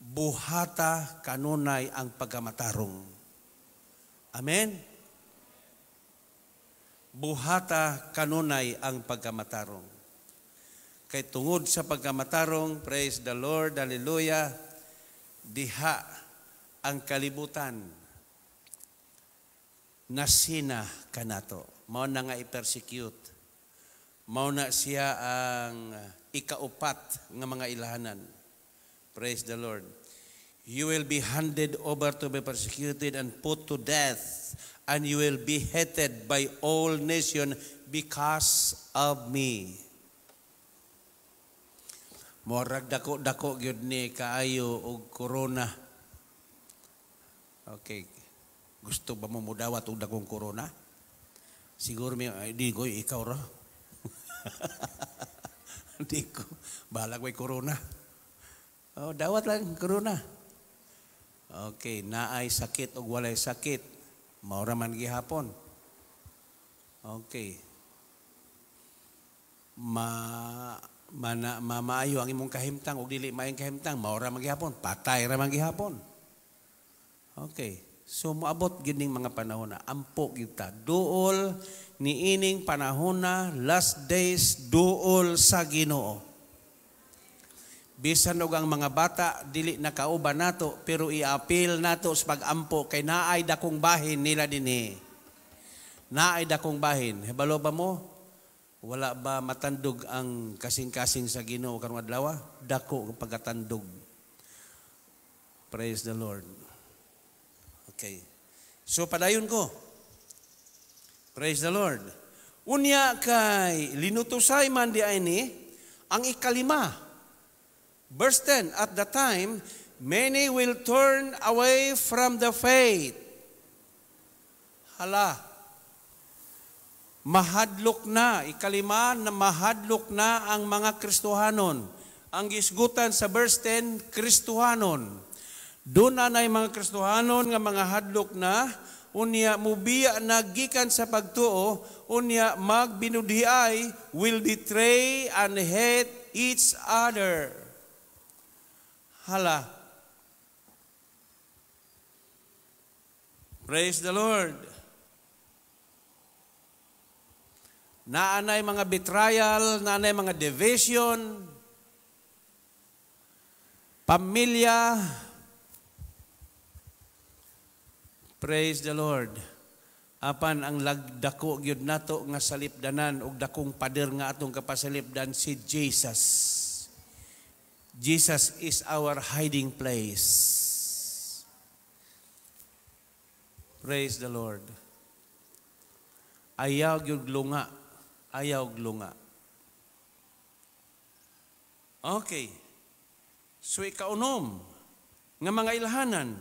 buhata kanunay ang pagkamatarong. Amen? Buhata kanunay ang pagkamatarong. Kay tungod sa pagkamatarong, praise the Lord, hallelujah, diha ang kalibutan nasina kanato. Mao na nga i-persecute. Mao na siya ang ikaupat nga mga ilahanan. Praise the Lord. You will be handed over to be persecuted and put to death, and you will be hated by all nations because of me. Morag dako-dako gyud ni kaayo og corona. Okay. Gusto ba mo mudawat og dakong corona? Siguro may ay, di ko, ikaw ra. Di ko. Bahala ko'y corona. Oh, dawat lang corona. Okay, naay sakit og walay sakit. Mao ra man gihapon. Okay. Ma mana mamaayo ang imong kahimtang og dili maayong kahimtang, mao ra man gihapon, patay ra man gihapon. Okay. So moabot gyud ning mga panahon na ampo gyud ta. Duol niining panahon na, last days, duol sa Ginoo. Bisan og ang mga bata dili na kauban nato, pero iapil nato sa pag-ampo kay naay dakong bahin nila dinhi. Naay dakong bahin. Hebalo ba mo? Wala ba matandog ang kasing-kasing sa Ginoo karong adlaw? Dako ang pagkatandog. Praise the Lord. Okay. So padayon ko. Praise the Lord. Unya kay linutusay man di ay ni ang ikalima. Verse 10, "At the time, many will turn away from the faith." Hala. Mahadlok na, ikalima na mahadlok na ang mga Kristohanon. Ang gisgutan sa verse 10, Kristohanon. Doon na mga Kristohanon nga mga hadlok na, unya mubiya na gikan sa pagtuo, unya magbinudhiay, will betray and hate each other. Hala. Praise the Lord. Naanay mga betrayal, naanay mga division, pamilya. Praise the Lord. Apan ang lagdako gyud nato nga salipdanan og dakong pader nga atong kapasalipdan si Jesus. Jesus is our hiding place. Praise the Lord. Ayaw gyud lunga. Ayaw lunga. Okay. So ikaunom nga mga ilhanan,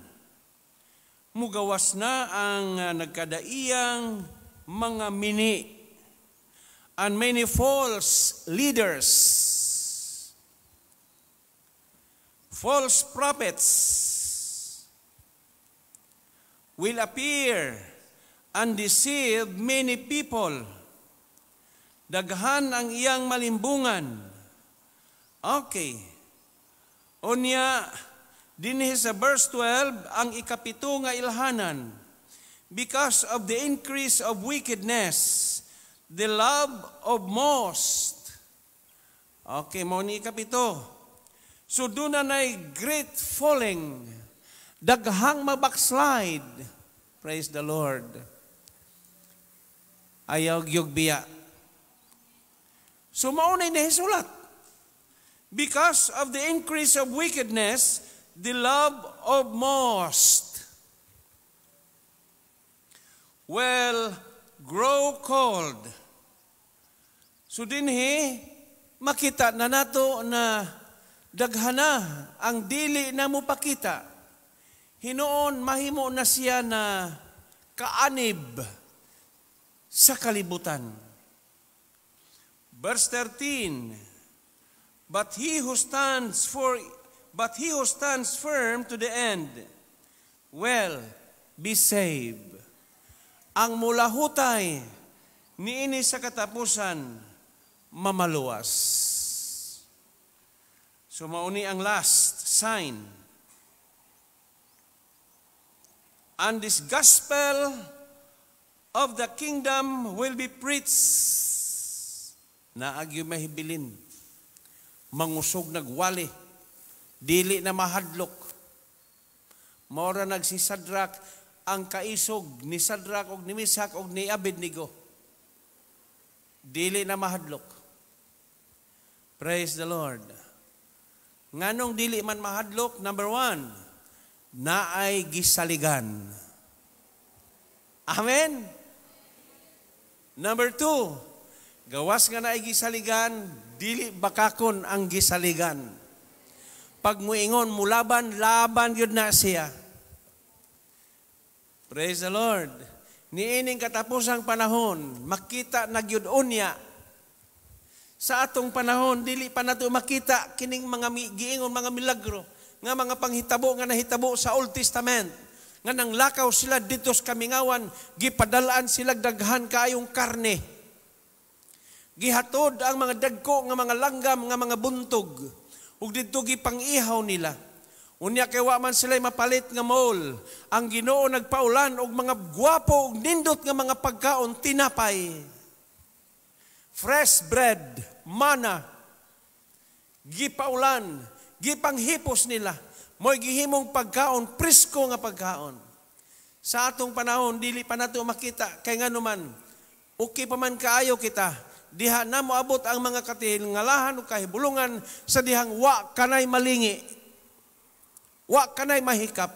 mugawas na ang nagkadaiyang mga mini and many false leaders, false prophets will appear and deceive many people. Daghan ang iyang malimbungan. Okay. Unya, dinhi sa verse 12, ang ikapito nga ilhanan, because of the increase of wickedness, the love of most. Okay, mao ni ikapito. So doon na na'y great falling, daghang mabackslide. Praise the Lord. Ayaw gyud biya. So mao na nahisulat. Because of the increase of wickedness, the love of most will grow cold. So dinhi, makita na nato na daghana ang dili na mo pakita. Hinuon mahimo na siya na kaanib sa kalibutan. Verse 13, But he who stands firm to the end will be saved. Ang mulahutay niini sa katapusan, mamaluwas. So mauni ang last sign. And this gospel of the kingdom will be preached. Naagyo mahibilin. Mangusog nagwali. Dili na mahadlok. Maura nagsisadrak ang kaisog ni Sadrak og ni Misak og ni Abednego. Dili na mahadlok. Praise the Lord. Nganong dili man mahadlok? Number one, naay gisaligan. Amen. Number two, gawas nga naay gisaligan, dili bakakon ang gisaligan. Pag muingon, mulaban, laban yun na siya. Praise the Lord. Niining katapusang panahon, makita na gyud unya. Sa atong panahon, dili pa nato makita kining mga giingon mga milagro, nga mga panghitabo nga nahitabo sa Old Testament, nga nanglakaw sila dito sa kamingawan, gipadalaan sila daghan kaayong karne. Gihatod ang mga dagko nga mga langgam nga mga buntog, ug didto gipang-ihaw nila. Unya kay wa man sila mapalit nga mall, ang Ginoo nagpaulan og mga gwapo ug nindot nga mga pagkaon, tinapay, fresh bread, mana, gipaulan, gipanghipos nila. Mo'y gihimong pagkaon, presko nga pagkaon. Sa atong panahon, dili pa nato makita, kay nganuman, okay pa man kaayo kita, diha na moabot ang mga katilingalahan o kahibulungan sa dihang wa kanay malingi, wa kanay mahikap.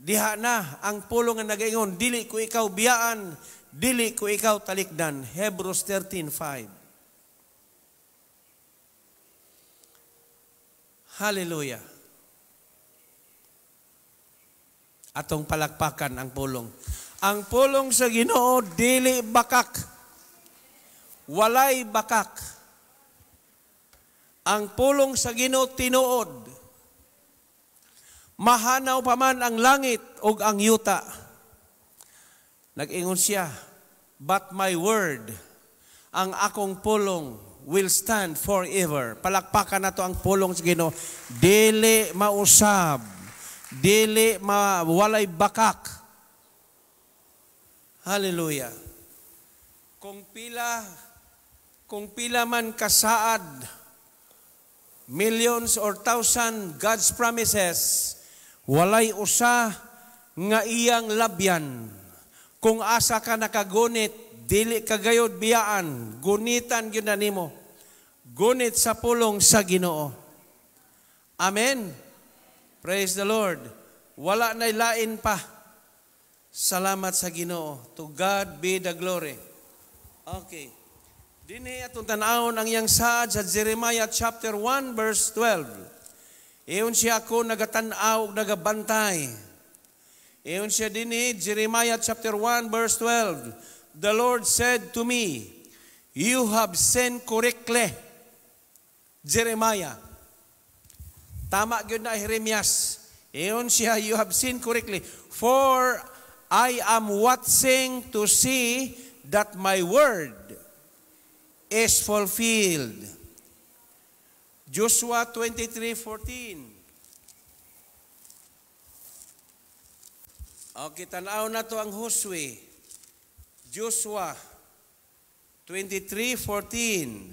Diha na ang pulong nga nagaingon, dili ko ikaw biyaan, dili ko ikaw talikdan. Hebrews 13:5. Hallelujah. Atong palakpakan ang pulong. Ang pulong sa Ginoo dili bakak. Walay bakak. Ang pulong sa Ginoo tinuod. Mahanaw pa man ang langit ug ang yuta. Nag-ingon siya, but my word, ang akong pulong will stand forever. Palakpakan nato ang pulong sa Ginoo. Dili mausab, dili mawalay bakak. Hallelujah. Kung pila man kasaad, millions or thousand God's promises, walay usa nga iyang labyan. Kung asa ka nakagunit, dili ka gayod biyaan, gunitan gyud na nimo. Gunit sa pulong sa Ginoo. Amen. Praise the Lord. Wala na'y lain pa. Salamat sa Ginoo. To God be the glory. Okay. Dinhi atong tan-awon ang iyang saad sa Jeremiah chapter 1 verse 12. Iyon siya ako nagatan-aw ug nagabantay. Iyon siya dinhi, Jeremiah chapter 1 verse 12. The Lord said to me, you have sinned correctly. Jeremiah. Tama gyud na Jeremias. Iyon siya, you have sinned correctly. For I am watching to see that my word is fulfilled. Joshua 23:14. Okay, tan-aw na to ang Josue. Joshua 23:14.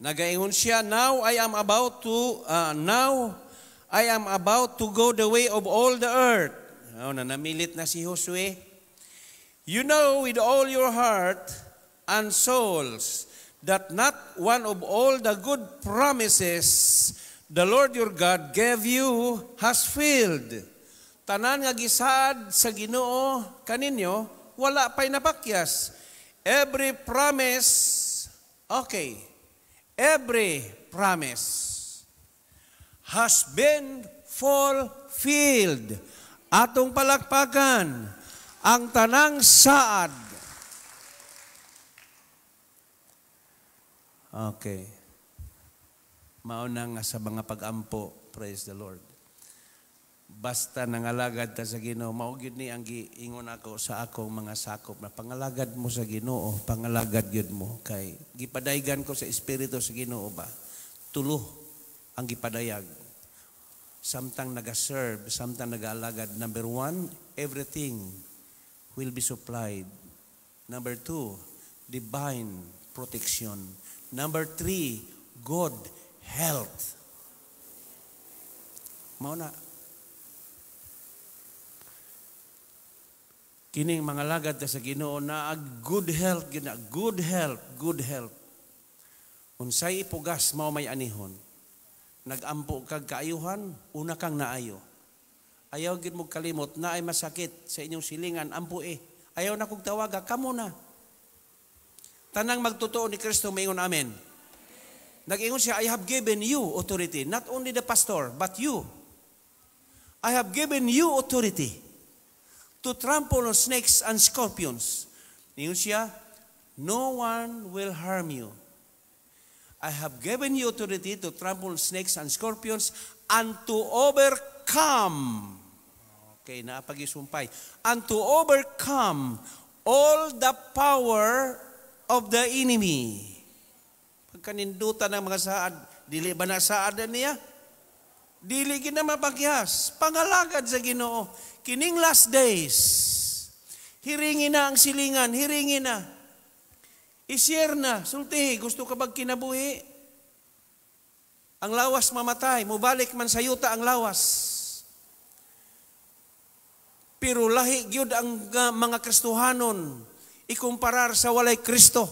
Nagaingon siya, now I am about to go the way of all the earth. Oh, nanamilit na si Josue. You know with all your heart and souls that not one of all the good promises the Lord your God gave you has failed. Tanan nga gisaad sa Ginoo kaninyo, wala pa'y napakyas. Every promise, okay, every promise has been fulfilled. Atong palakpakan ang tanang saad. Okay. Mauna nga sa mga pag-ampo, praise the Lord. Basta nangalagad ta sa Ginoo, mao gyud ni ang giingon ako sa akong mga sakop na pangalagad mo sa Ginoo, pangalagad gyud mo kay gipadaygan ko sa espiritu sa Ginoo ba. Tulo ang gipadayag. Samtang naga-serve, samtang nag-alagad, number one, everything will be supplied. Number two, divine protection. Number three, good health. Mao na. Kining mga lagad ta sa Ginoo na good health gyud na, good health, good health. Unsay ipugas mao may anihon. Nagampo kag kaayuhan, una kang naayo. Ayaw gyud mo kalimot na ay masakit sa inyong silingan, ampo eh. Ayaw na kog tawaga, kamo na. Tanang magtotoo ni Kristo maingon amen. Nag-ingon siya, I have given you authority, not only the pastor, but you. I have given you authority to trample on snakes and scorpions. Ingon siya, no one will harm you. I have given you authority to trample on snakes and scorpions and to overcome. Okay, naapagisumpay. And to overcome all the power of the enemy. Pagkanindutan ng mga saad, dili ba na saad na niya? Dili gid na mapagyas. Pangalagad sa Ginoo. Kining last days, hiringin na ang silingan, hiringin na. I-share na, sultihi, gusto ka bang kinabuhi? Ang lawas mamatay, mubalik man sa yuta ang lawas. Pero lahi gyud ang mga Kristohanon ikumparar sa walay Kristo.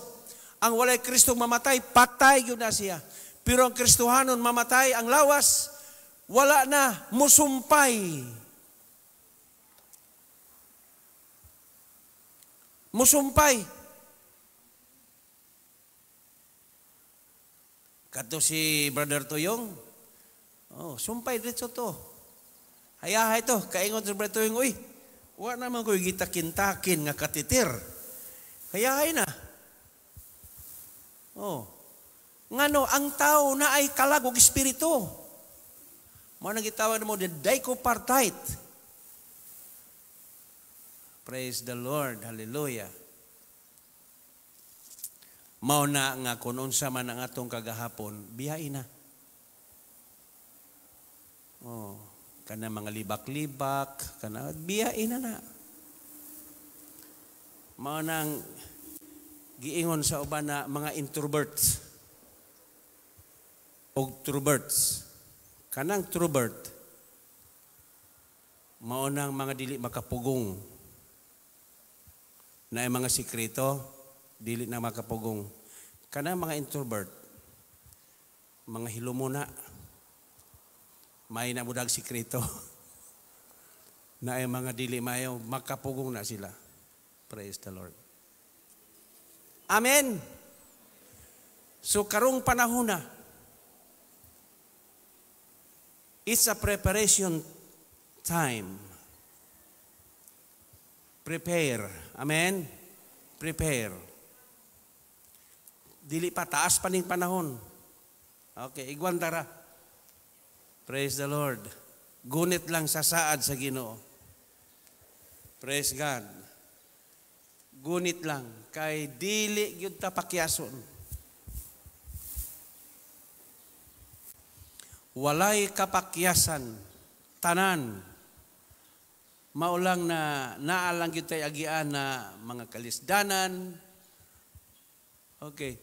Ang walay Kristo mamatay, patay gyud na siya. Pero ang Kristohanon mamatay, ang lawas, wala na, musumpay. Musumpay. Kadto si Brother Tuyong, oh, sumpay diretso to. Hayahay to, kaingon si Brother Tuyong, uy, wa naman ko'y gitakin-takin nga katitir. Hayahay na. Oh. Ngano, ang tao na ay kalag og espiritu. Mao nang gitawag mo the dichopartite. Praise the Lord. Hallelujah. Mao na nga kung unsa man ang atong kagahapon, biyain na. Oh, kana mga libak-libak, kana biyain na na. Mao nang giingon sa uban na mga introverts og truverts. Kanang truvert, mao nang mga dili makapugong. Na ay mga sikreto, dili na makapugong. Kanang mga introvert, mga hilumuna, may nabudag sikreto. Na ay mga dili mayo, makapugong na sila. Praise the Lord. Amen. So karong panahon na, it's a preparation time. Prepare. Amen? Prepare. Dili pa, taas pa ning panahon. Okay, igwantara. Praise the Lord. Gunit lang sa saad sa Ginoo. Praise God. Gunit lang kay dili gyud ta pakyason. Walay kapakyasan tanan. Maulang na naalang gyud tay agian na mga kalisdanan. Okay.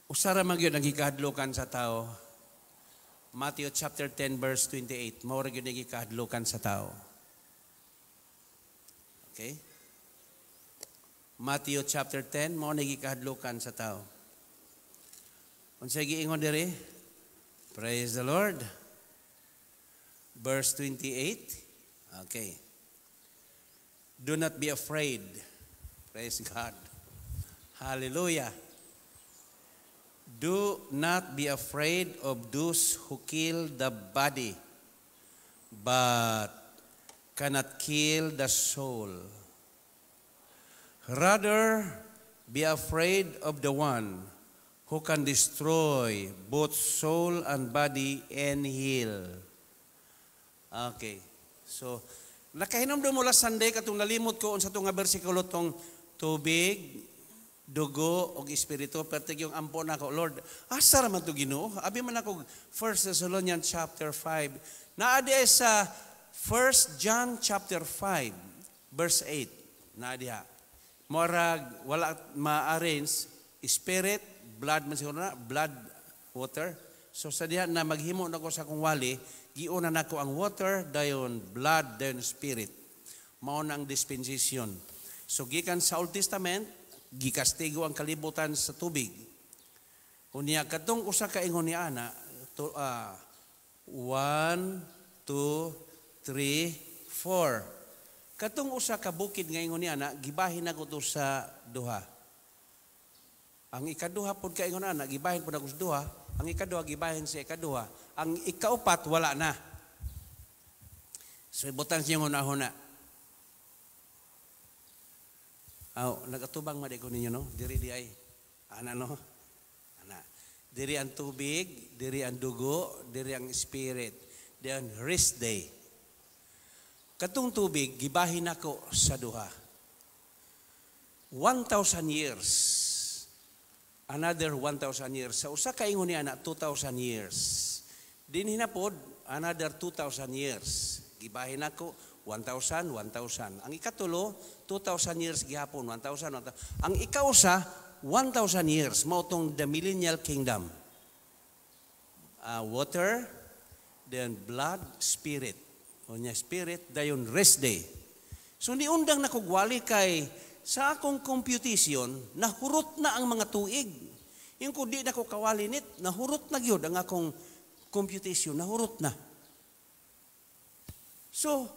Usara man gyud ang gikahadlokan sa tao. Matthew chapter 10 verse 28, mao ra gyud ang gikahadlokan sa tao. Okay? Matthew chapter 10, mao na gikahadlokan sa tao. Unsay giingon diri? Praise the Lord. Verse 28. Okay. Do not be afraid. Praise God. Hallelujah. Do not be afraid of those who kill the body, but cannot kill the soul. Rather, be afraid of the one who can destroy both soul and body in hell. Okay. So, nakahinumdum mo last Sunday katong nalimot ko unsa tong nga bersikulo, tong tubig, dugo ug espiritu, pertig yung ampo nako, "Lord, asa ra man to, Ginoo?" Abi man ako 1 Thessalonians chapter 5. Naa di sa 1 John chapter 5 verse 8. Naa diha. Morag wala ma-arrange, spirit, blood man siguro na, blood, water. So sa diha na maghimo nako sa akong wali, giuna nako ang water, dayon blood, dayon spirit. Mao na ang dispensation. So gikan sa Old Testament, gikastigo ang kalibutan sa tubig. Unya katong usa ka ingon ni ana, to, one, two, three, four. Katong usa ka bukid nga ingon ni ana, gibahin nako to sa duha. Ang ikaduha pud ka ingon ana, gibahin pud ako sa duha. Ang ikaduha, gibahin sa ikaduha. Ang ikaupat, wala na. So ibutang siya huna-huna. Aw, nagatubang man ko ninyo, no? Diri di ay. Ana, no? Ana. Diri ang tubig, diri ang dugo, diri ang spirit. Diri ang rest day. Katong tubig, gibahin nako sa duha. 1,000 years. Another 1,000 years. Sa usa ka ingon niya na 2,000 years. Dinhi na pod another 2,000 years. Gibahin nako 1,000, 1,000. Ang ikatulo, 2,000 years gihapon, 1,000, 1,000. Ang ikausa, 1,000 years, mao tong the millennial kingdom. Water, then blood, spirit. O niya, spirit, dayon rest day. So niundang na kog wali kay sa akong computation, nahurot na ang mga tuig. Yung kung di na ko kawali nit, nahurot na gyud ang akong computation, nahurot na. So,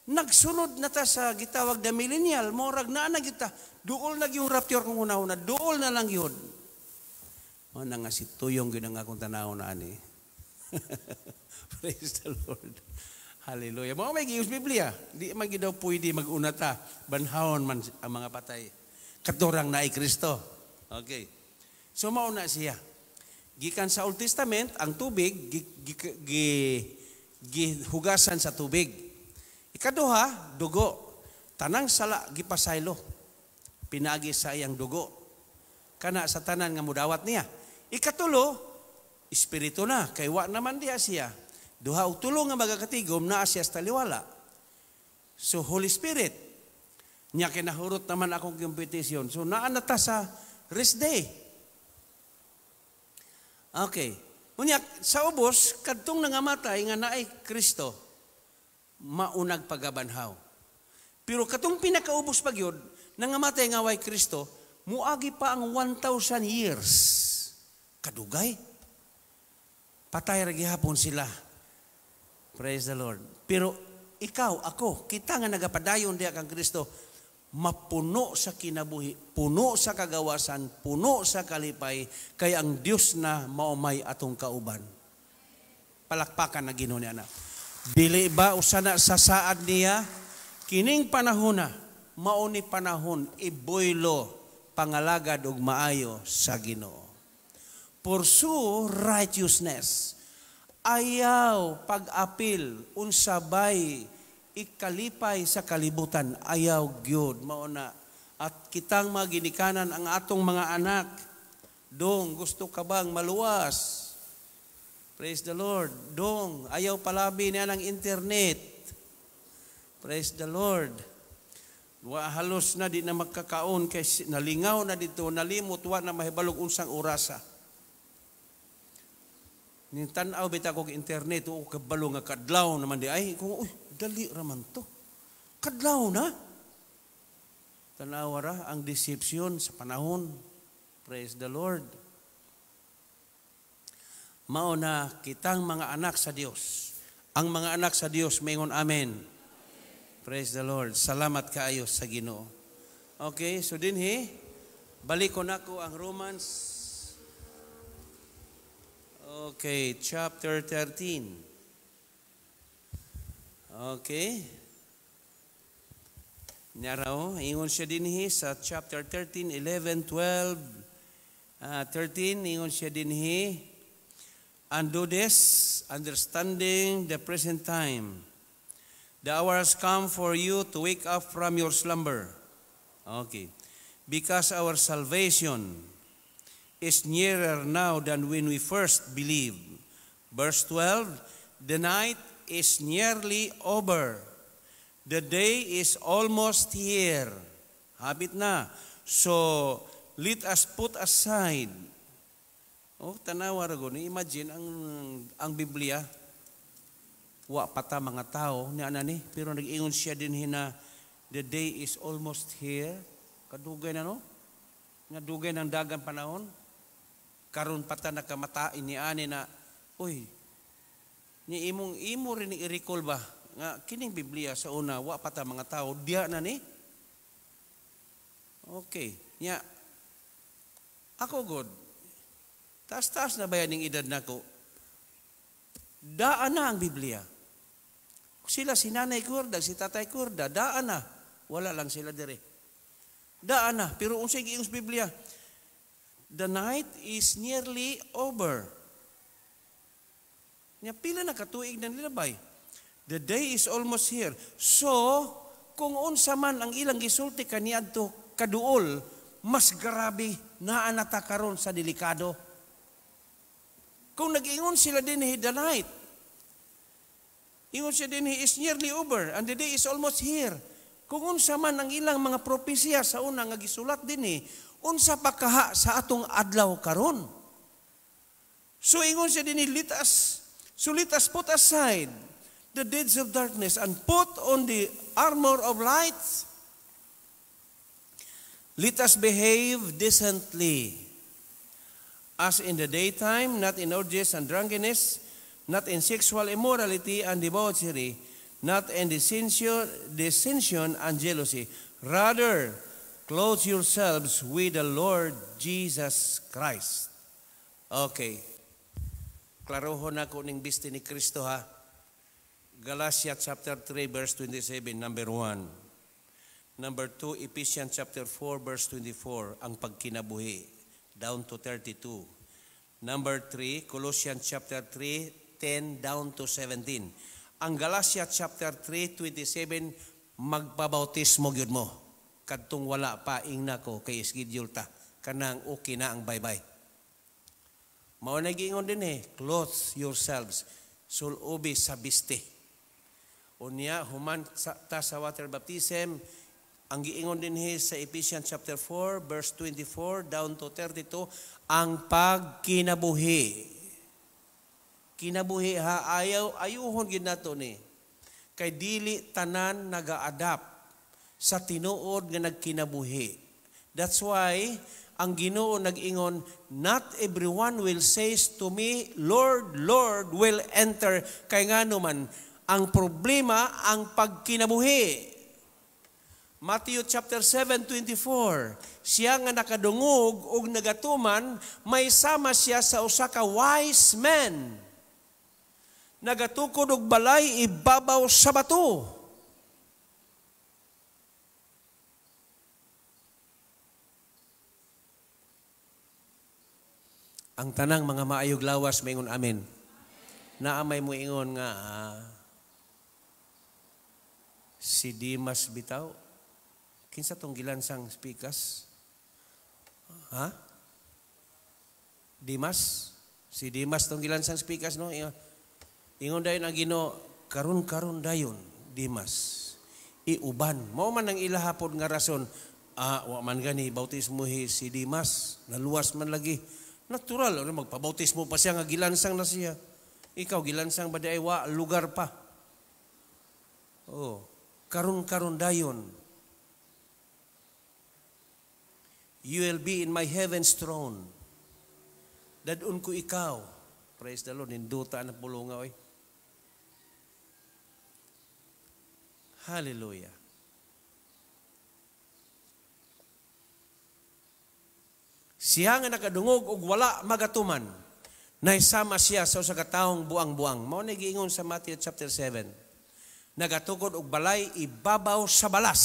nagsunod na ta sa gitawag na millennial, morag naa na gyud ta. Duol na yung rapture kung una-una, duol na lang yun. O na nga si Tuyong gyud ang akong tanaw na ani. Praise the Lord. Hallelujah. Mao may gius Biblia. Di man gyud daw pwede mag-una ta. Banhawon man ang mga patay. Katurang naay Kristo. Okay. So mao na siya. Gikan sa Old Testament, ang tubig gihugasan sa tubig. Ikaduha, dugo. Tanang sala gipasaylo. Pinagi sa iyang dugo. Kana sa tanan nga mudawat niya. Ikatulo, espiritu na. Kay wa naman diha siya. Duha og tulo nga magakatigom naa siya sa taliwala. So Holy Spirit. Nya kinahurot naman akong competition. So naa na ta sa rest day. Okay. Unya sa ubos kadtong nangamatay nga naay Kristo, maunag pagabanhaw. Pero katong pinakaubos pa gyud nangamatay nga way Kristo, muagi pa ang 1,000 years. Kadugay. Patay ra gihapon sila. Praise the Lord. Pero ikaw, ako, kita nga nagapadayon diha kang Kristo, mapuno sa kinabuhi, puno sa kagawasan, puno sa kalipay, kay ang Dios na maumay atong kauban. Palakpakan na Ginoo niya na. Dili ba usa na sa saad niya kining panahona, mao ni panahon iboylo pangalagad og maayo sa Ginoo. Pursue righteousness. Ayaw pag-apil unsabay ikalipay sa kalibutan, ayaw gyud mao na. At kitang mga ginikanan, ang atong mga anak, dong, gusto ka bang maluwas? Praise the Lord. Dong, ayaw palabi niya ng internet. Praise the Lord. Wa halos na di na magkakaon kay nalingaw na dito, nalimot, wa na mahibalog unsang orasa. Ning tan-aw bitaw kog internet, o kabalo nga kadlaw naman di ay kung uy, dali ra man to. Kadlaw na. Tanawa ra ang deception sa panahon. Praise the Lord. Mao na kitang mga anak sa Dios. Ang mga anak sa Dios maingon amen. Praise the Lord. Salamat kaayo sa Ginoo. Okay, so dinhi balik ko nako ang Romans Okay, chapter 13. Okay. Naraw, ingon siya dinhi sa chapter 13, 11, 12, 13, ingon siya dinhi, "And do this, understanding the present time. The hour has come for you to wake up from your slumber." Okay. "Because our salvation is nearer now than when we first believed." Verse 12, "The night is nearly over. The day is almost here." Hapit na. "So, let us put aside." Oh, tanawa ra ni imagine ang Biblia wa pa ta mga tao ni ana ni, pero nag-ingon siya din na the day is almost here. Kadugay na, no? Nga dugay ng dagan panahon. Karon pa ta nakamata ini ani na, uy, ni imong imo rin ni i-recall ba nga kining Biblia sa una wa pa ta mga tao diya na ni. Okay, nya ako god, taas-taas na ba ning edad nako? Daan na ang Biblia. Sila si Nanay Kurda, si Tatay Kurda, daan na. Wala lang sila dire. Daan na, pero unsay giingon sa Biblia? The night is nearly over. Nya pila na katuig na nilabay. The day is almost here. So, kung unsa man ang ilang gisulti kaniadto kaduol, mas grabe naa na ta karon sa delikado. Kung nag-ingon sila din the night, ingon siya din is nearly over and the day is almost here. Kung unsa man ang ilang mga propesya sa una nga gisulat din, unsa pa kaha sa atong adlaw karon. So ingon siya din, let us put aside the deeds of darkness and put on the armor of light. Let us behave decently, as in the daytime, not in orgies and drunkenness, not in sexual immorality and debauchery, not in dissension and jealousy. Rather, clothe yourselves with the Lord Jesus Christ. Okay. Klarohon nako ning bisti ni Kristo ha. Galatia chapter 3 verse 27, number 1. Number 2, Ephesians chapter 4 verse 24, ang pagkinabuhi, down to 32. Number 3, Colossians chapter 3, 10 down to 17. Ang Galatia chapter 3, 27, magpabautismo gyud mo. Kadtong wala pa, ingna ko, kay schedule ta. Kanang okay na ang bye-bye. Mao na giingon din eh, clothe yourselves, sulubi sa biste. Unya, human ta sa water baptism, ang giingon din sa Ephesians chapter 4, verse 24 down to 32, ang pagkinabuhi. Kinabuhi ha, ayaw, ayuhon gid nato ni. Kay dili tanan naga-adapt sa tinuod nga nagkinabuhi. That's why ang Ginoo nag-ingon, "Not everyone will say to me, 'Lord, Lord,' will enter." Kay ngano man, ang problema ang pagkinabuhi. Matthew chapter 7:24, siya nga nakadungog og nagatuman, may sama siya sa usa ka wise man. Nagatukod og balay ibabaw sa bato. Ang tanang mga maayog lawas maingon amen. Naa may moingon nga si Dimas bitaw. Kinsa tong gilansang speakers? Ha? Dimas? Si Dimas tong gilansang speakers, no? Ingon dayon ang Ginoo, karon-karon dayon Dimas. Iuban. Mao man ang ilahapod nga rason. Wa man gani bautismo si Dimas, naluwas man lagi. Natural, ano, magpabautismo pa siya nga gilansang na siya. Ikaw, gilansang ba di ay wa, lugar pa. Oh, karon-karon dayon. You will be in my heaven's throne. Dadun ko ikaw. Praise the Lord, ninduta na pulunga, oy. Hallelujah. Siya nga nakadungog og wala magatuman, Naisama siya sa usa ka taong buang-buang. Mao ni giingon sa Matthew chapter 7. Nagatukod og balay ibabaw sa balas.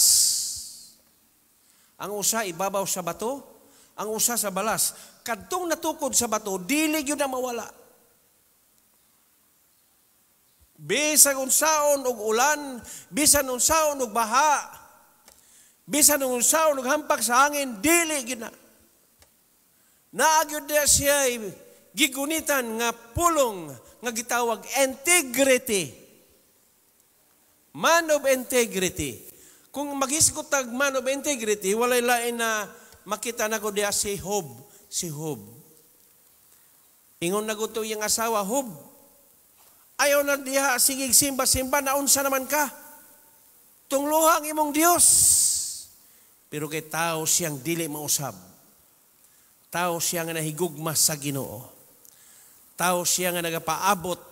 Ang usa ibabaw sa bato, ang usa sa balas. Kadtong natukod sa bato, dili gyud na mawala. Bisan unsaon og ulan, bisan unsaon og baha, bisan unsaon og hampak sa hangin, dili gyud na. Naa gyud siya gigunitan nga pulong nga gitawag integrity. Man of integrity. Kung maghisgot tag man of integrity, walay lain na makita nako diha si Job, si Job. Ingon na guto iyang asawa, "Job, ayaw na diha, sige simba-simba, naunsa naman ka? Tungluha ang imong Dios." Pero kay tao siyang dili mausab. Tao siya nga nahigugma sa Ginoo. Tao siya nga nagapaabot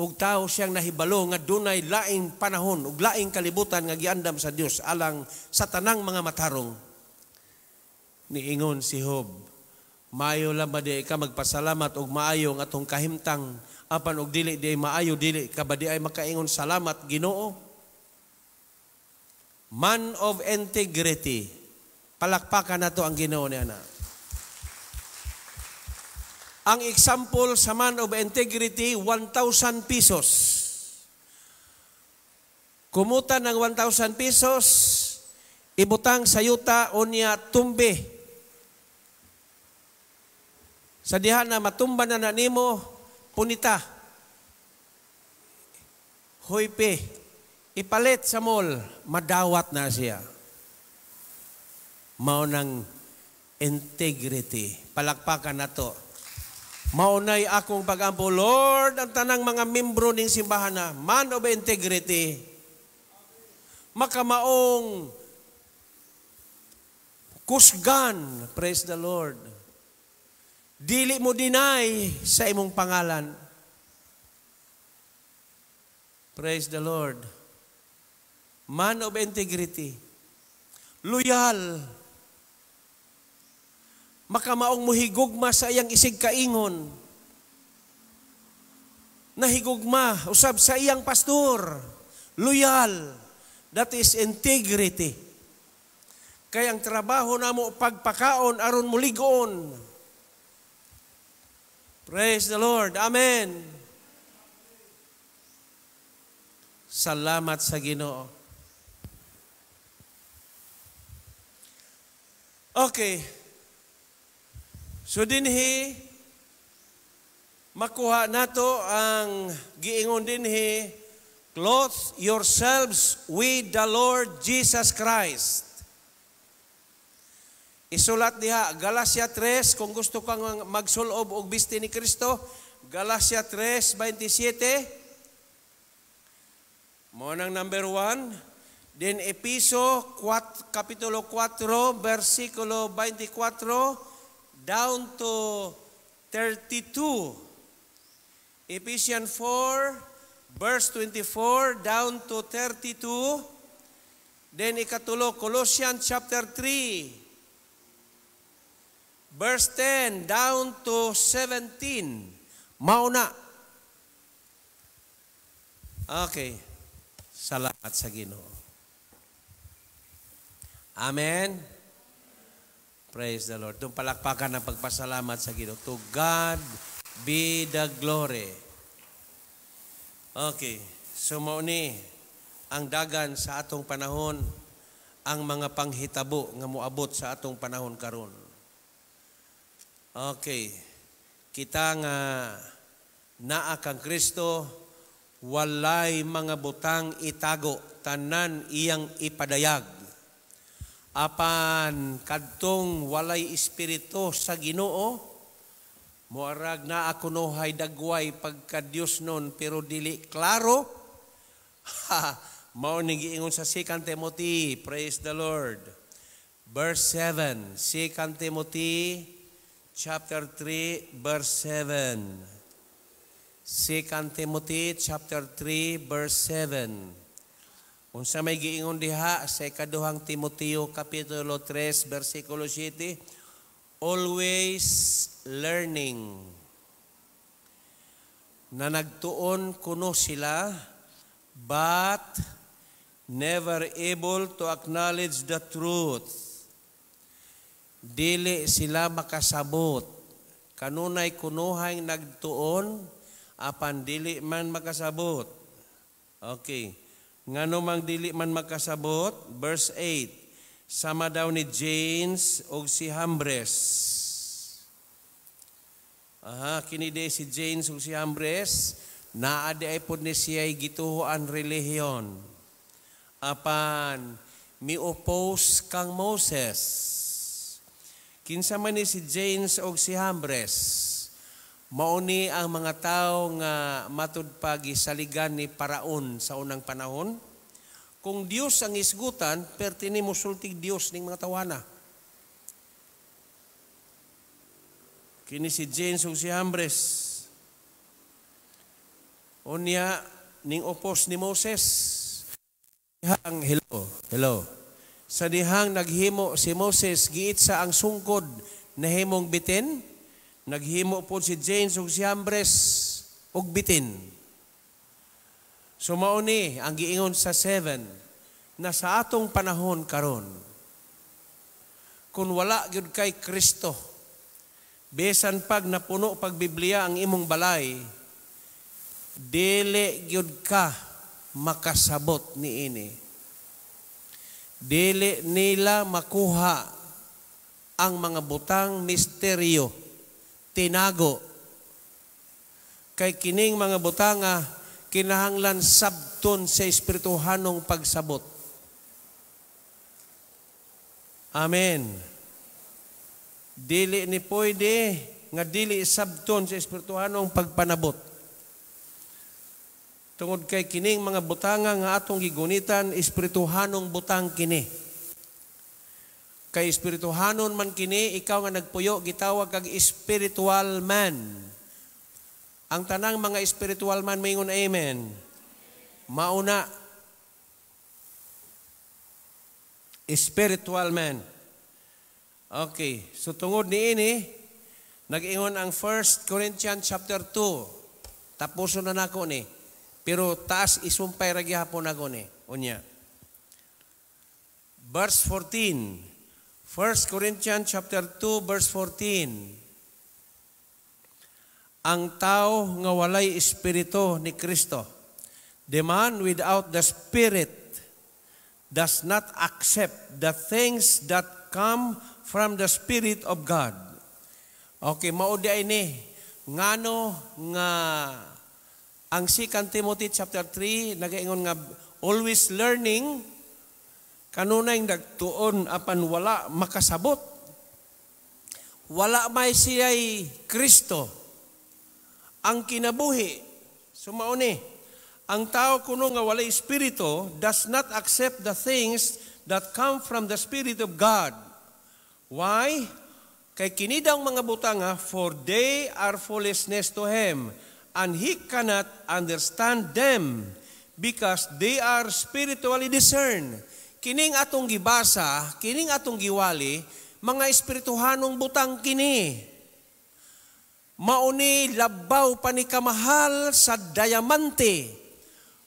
ug tao siyang nahibalo nga dunay laing panahon ug laing kalibutan nga giandam sa Dios alang sa tanang mga matarong. Niingon si Job, "Maayo lang ba di ka magpasalamat og maayo ang atong kahimtang, apan og dili di maayo, dili ka ba di ay makaingon, 'Salamat, Ginoo'?" Man of integrity. Palakpakan nato ang Ginoo niya na. Ang example sa man of integrity, 1,000 pesos. Kumutan ng 1,000 pesos, ibutang sa yuta unya tumbe. Sa diha na matumba na nimo, punita. Huype, ipalit sa mall, madawat na siya. Mao nang integrity. Palakpakan nato. Maunay akong pagampo, Lord, ang tanang mga membro ning simbahan na, man of integrity, makamaong kusgan, praise the Lord. Dili mo deny sa imong pangalan. Praise the Lord. Man of integrity. Loyal. Makamaong muhigugma sa iyang isig kaingon. Nahigugma usab sa iyang pastor. Loyal. That is integrity. Kaya ang trabaho namo pagpakaon aron muligon. Praise the Lord. Amen. Salamat sa Ginoo. Okay. So dinhi makuha nato ang giingon dinhi, "Clothe yourselves with the Lord Jesus Christ." Isulat diha Galatia 3, kung gusto kang magsulob og bisti ni Kristo, Galatia 3:27. Mo nang number 1. Then Episo 4, Kapitulo 4, versikulo 24 down to 32. Ephesians 4, verse 24 down to 32. Then ikatulo, Colossians chapter 3, verse 10 down to 17. Mauna. Okay. Salamat sa Ginoo. Amen. Praise the Lord. Itong palakpakan ng pagpasalamat sa Ginoo. To God be the glory. Okay. So mao ni ang dagan sa atong panahon, ang mga panghitabo nga moabot sa atong panahon karon. Okay. Kita nga naa kang Kristo, walay mga butang itago, tanan iyang ipadayag. Apan kadtong walay espiritu sa Ginoo, moarag naa kunohay dagway pagka Dios nun pero dili klaro. Mao ni giingon sa 2 Timothy, praise the Lord. Verse 7, 2 Timothy chapter 3 verse 7. 2 Timothy chapter 3 verse 7. Unsa may giingon diha sa ikaduhang Timoteo kapitulo 3 bersikulo 7, always learning. Na nagtuon kuno sila, but never able to acknowledge the truth. Dili sila makasabot. Kanunay kunuhay nagtuon, apan dili man makasabot. Okay. Ngano mang dili man makasabot? Verse 8. Sama daw ni Jannes og si Jambres. Aha, kini di si Jannes ug si Jambres, naa diay pod ni siya gituhoan relihiyon. Apan mi-oppose kang Moses. Kinsa man ni si Jannes og si Jambres? Mao ni ang mga tao nga matud pa gisaligan ni Paraon sa unang panahon. Kung Dios ang isgutan, perti ni mosultig Dios ning mga tawana. Kini si Jannes ug si Jambres. Unya ning opos ni Moses. Dihang, hello, hello. Sa dihang naghimo si Moses giitsa ang sungkod nahimong bitin, naghimo po si Jannes ug si Jambres og bitin. So mao ni ang giingon sa 7 na sa atong panahon karon, kung wala gyud kay Kristo, bisan pag napuno pag Biblia ang imong balay, dili gyud ka makasabot niini. Dili nila makuha ang mga butang misteryo, tinago. Kay kining mga butanga kinahanglan sabton sa espirituhanong pagsabot. Amen. Dili ni pwede nga dili sabton sa espirituhanong pagpanabot. Tungod kay kining mga butanga nga atong gigunitan, espirituhanong butang kini. Kay espirituhanon man kini, ikaw nga nagpuyo, gitawag kag spiritual man. Ang tanang mga spiritual man maingon amen. Mauna, spiritual man. Okay, so tungod niini, nag-ingon ang 1 Corinthians chapter 2. Tapuson na nako ni. Pero taas isumpay ra gihapon nako ni. Unya. Verse 14. 1 Corinthians chapter 2 verse 14. Ang tao nga walay espiritu ni Kristo. The man without the Spirit does not accept the things that come from the Spirit of God. Okay, mao di ay ni ngano nga ang 2 Timothy chapter 3 nagaingon nga always learning, kanunay nagtuon apan wala makasabot. Wala may siya'y Kristo ang kinabuhi. So mao ni, ang tao kuno nga walay espiritu does not accept the things that come from the Spirit of God. Why? Kay kini daw mga butanga, for they are foolishness to him, and he cannot understand them because they are spiritually discerned. Kining atong gibasa, kining atong giwali, mga espirituhanong butang kini. Mauni labaw pa ni kamahal sa diamante.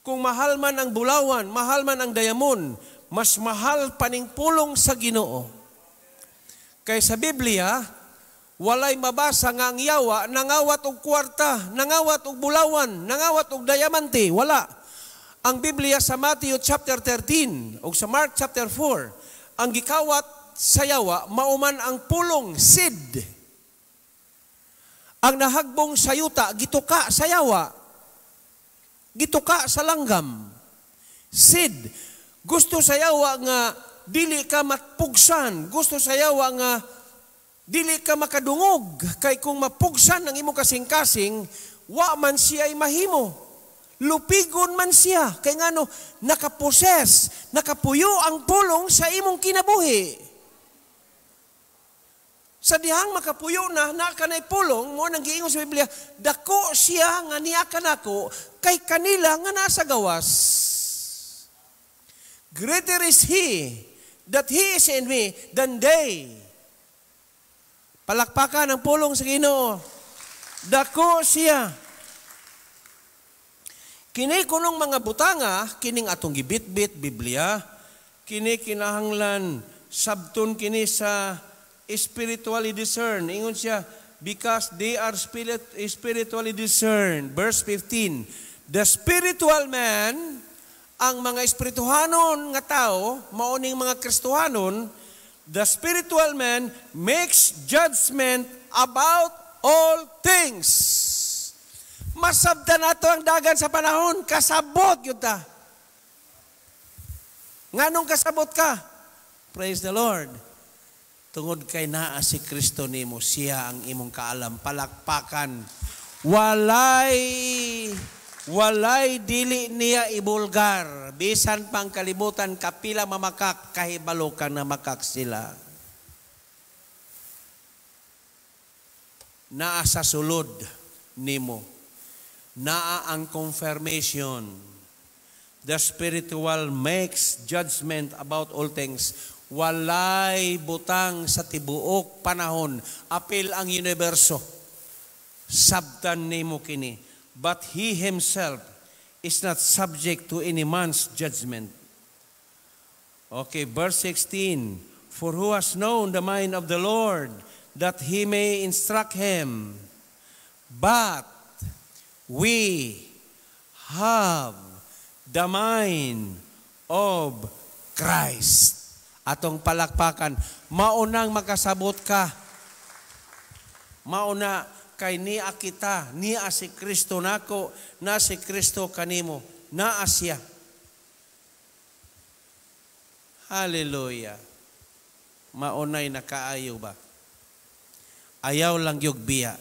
Kung mahal man ang bulawan, mahal man ang diamond, mas mahal pa ning pulong sa Ginoo. Kay sa Biblia, walay mabasa nga ang yawa nangawat og kwarta, nangawat og bulawan, nangawat og diamante, wala. Ang Biblia sa Matthew chapter 13 o sa Mark chapter 4, ang gikawat sa yawa mauman ang pulong seed. Ang nahagbong sa yuta gituka sa yawa. Gituka sa langgam. Seed. Gusto sa yawa nga dili ka matpugsan, gusto sa yawa nga dili ka makadungog, kay kung mapugsan ang imo kasing-kasing, wa man siya ay mahimo. Lupigon man siya, kay ngano nakaposes, nakapuyo ang pulong sa imong kinabuhi. Sa dihang makapuyo na, na kanay pulong, mo nang giingon sa Biblia, dako siya nga niya kanako, kay kanila nga nasa gawas. Greater is he that he is in me than they. Palakpakan ang pulong sa Ginoo. Dako siya. Kini kunong mga butanga, kining atong gibitbit, Biblia, kini kinahanglan sabton kini sa spiritually discern. Ingon siya, because they are spiritually discerned. Verse 15, the spiritual man, ang mga espirituhanon nga tao, mao ning mga Kristohanon, the spiritual man makes judgment about all things. Masabtan nato ang dagan sa panahon, kasabot gyud ta. Nganong kasabot ka? Praise the Lord. Tungod kay naa si Kristo nimo, siya ang imong kaalam, palakpakan. Walay dili niya ibulgar. Bisan pang kalibutan kapila mamakak, kahibalo ka na makak sila. Naa sa sulod nimo. Naa ang confirmation. The spiritual makes judgment about all things. Walay butang sa tibuok panahon. Apil ang universo. Sabtan nimo kini. But he himself is not subject to any man's judgment. Okay, verse 16. For who has known the mind of the Lord, that he may instruct him? But we have the mind of Christ. Atong palakpakan, maunang makasabot ka. Mauna kay niya kita, niya si Kristo nako, na si Kristo kanimo, naa siya. Hallelujah. Maunay nakaayo ba? Ayaw lang yung biya.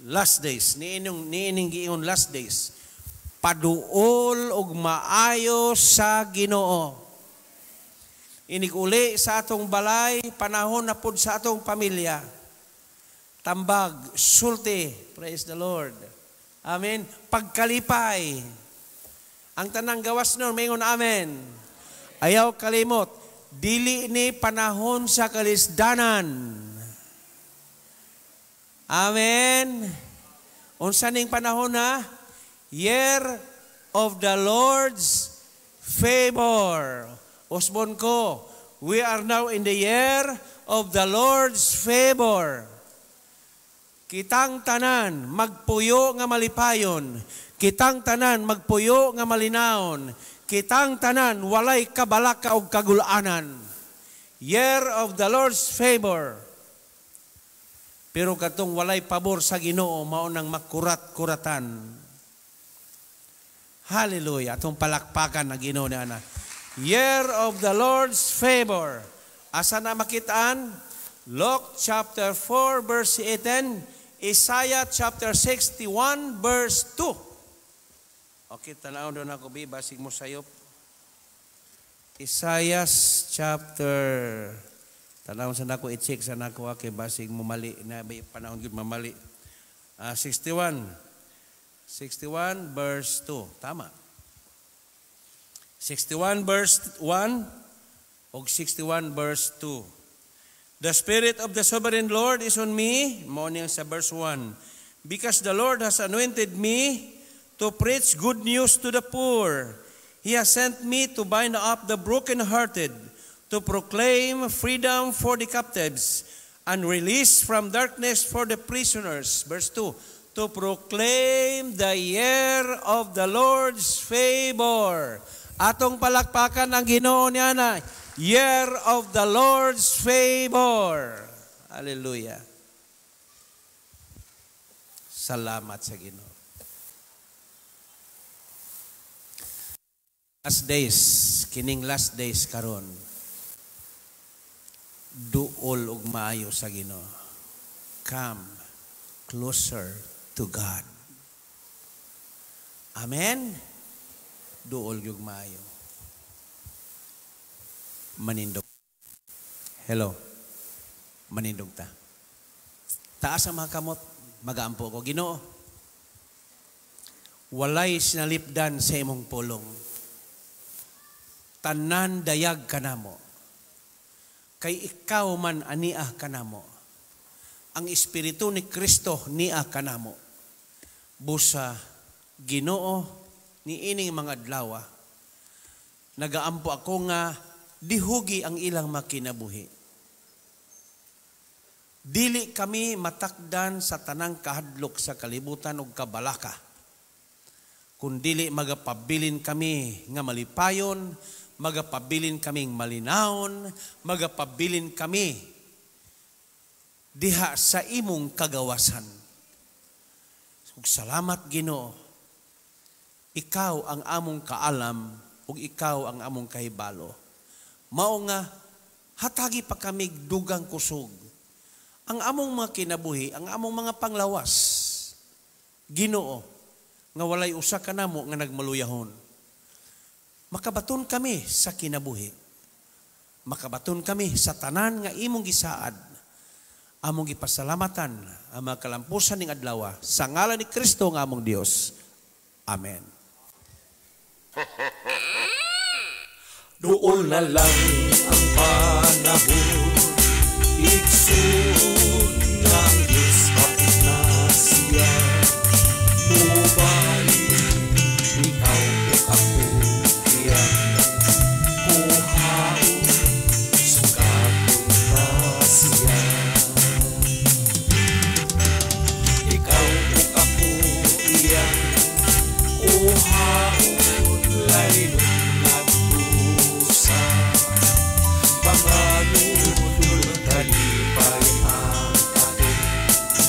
Last days, niining giingon last days, paduol og maayo sa Ginoo. Inig uli sa atong balay, panahon na pud sa atong pamilya. Tambag, sulti, praise the Lord. Amen. Pagkalipay. Ang tanang gawas nun, maingon amen. Ayaw kalimot, dili ni panahon sa kalisdanan. Amen. Unsa ning panahon na? Year of the Lord's favor. Usbon ko, we are now in the year of the Lord's favor. Kitang tanan magpuyo nga malipayon. Kitang tanan magpuyo nga malinawon. Kitang tanan walay kabalaka og kagulanan. Year of the Lord's favor. Pero katong walay pabor sa Ginoo mao nang makurat-kuratan. Hallelujah. Atong palakpakan ang Ginoo ni ana. Year of the Lord's favor. Asa na makitaan? Luke chapter 4 verse 18, Isaiah chapter 61 verse 2. Okay, tanaw doon ako, bi, basig mo sayop. Isaiah chapter, tanaw sa nako, i-check sa nako, okay, basig mo mali, na panahon gyud mamali. 61. 61 verse 2. Tama. 61 verse 1 o 61 verse 2. The Spirit of the Sovereign Lord is on me, mao niya sa verse 1, because the Lord has anointed me to preach good news to the poor. He has sent me to bind up the brokenhearted, to proclaim freedom for the captives, and release from darkness for the prisoners. Verse 2, to proclaim the year of the Lord's favor. Atong palakpakan ang Ginoo niya na, year of the Lord's favor. Hallelujah. Salamat sa Ginoo. Last days, kining last days karon, duol og maayo sa Ginoo. Come closer to God. Amen. Duol gyud maayo. Manindog. Hello. Manindog ta. Taas ang mga kamot, magaampo ko. Ginoo, walay sinalipdan sa imong pulong. Tanan dayag kanamo. Kay ikaw man ania kanamo. Ang espiritu ni Kristo niya kanamo. Busa Ginoo, Niining mga adlaw, nagaampo ako nga dihugi ang ilang makinabuhi. Dili kami matakdan sa tanang kahadlok sa kalibutan ug kabalaka. Kun dili magapabilin kami nga malipayon, magapabilin kaming malinawon, magapabilin kami diha sa imong kagawasan. Ug salamat, Ginoo. Ikaw ang among kaalam ug ikaw ang among kahibalo. Mao nga hatagi pa kami dugang kusog. Ang among mga kinabuhi, ang among mga panglawas, Ginoo, nga walay usa ka namo nga nagmaluyahon. Makabaton kami sa kinabuhi. Makabaton kami sa tanan nga imong gisaad. Among gipasalamatan ang mga kalampusan ning adlaw sa ngalan ni Kristo nga among Dios. Amen. Doon na lang ang panahon, igsoon nga ang Diyos hapit na siya. Mubalik, ikaw ug ako iyang kuhaon, sugaton ta siya. Ikaw ug ako iyang kuhaon, lalinon ngadto sa panganod, kalipay ang atong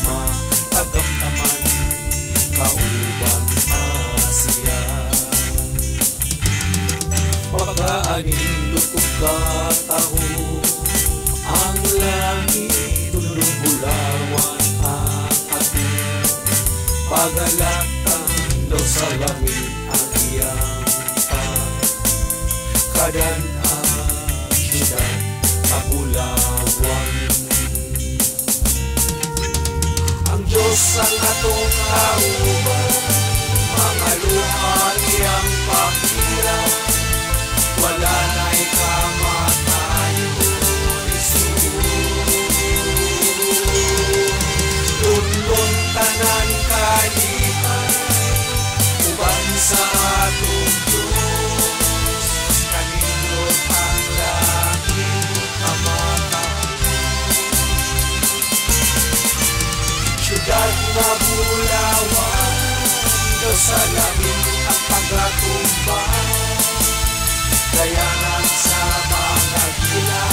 matagamtaman, kauban ta siya. Pagkaanindot ug kataho ang langit, tulong bulawan ang atong pagalatan, daw sa langit ang iyang pagkadan-an, siyudad kabulawan. Ang Diyos ang atong kauban, mga luha iyang pakira, wala na'y kamatayon. Lunlun tanan kalipay, uban sa atong Diyos, kanindot ang langit kamatahon. Siyudad nga bulawan, daw sa langit ang pagatumba, dayanan sa mga gila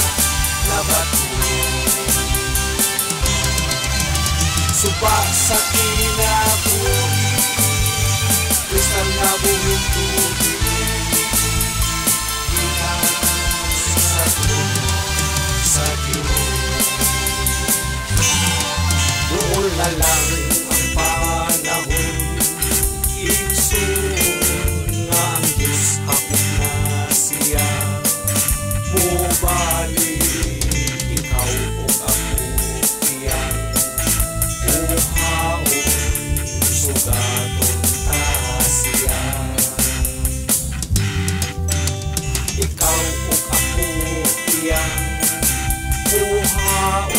na bato. Suba sa kinabuhi, kristal na buhing tubig, gikan sa trono sa Diyos. Doon na lang ang panahon, igsoon nga ang Diyos hapit na siya. Mubalik, ikaw ug ako iyang kuhaon, sugaton ta siya. Ikaw ug ako iyang kuhaon,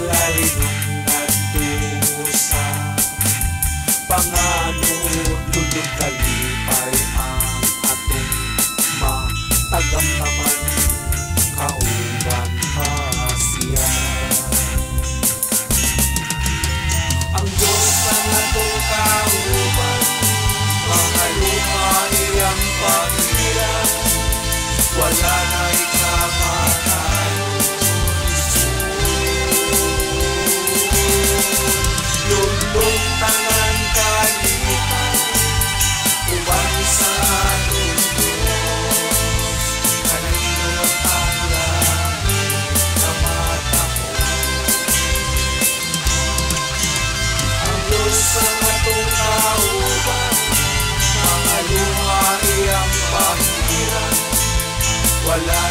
lalinon ngadto sa panganod, lulod kalipay ang atong matagamtaman, kauban pa siya. Ang Diyos ang atong kauban, mga luha iyang pakira, wala na'y kamatayon. Lunlun tanan kalipay, uban sa atong Diyos, kanindot ang langit kamatahon. Ang Diyos ang atong kauban, mga luha iyang pakira, wala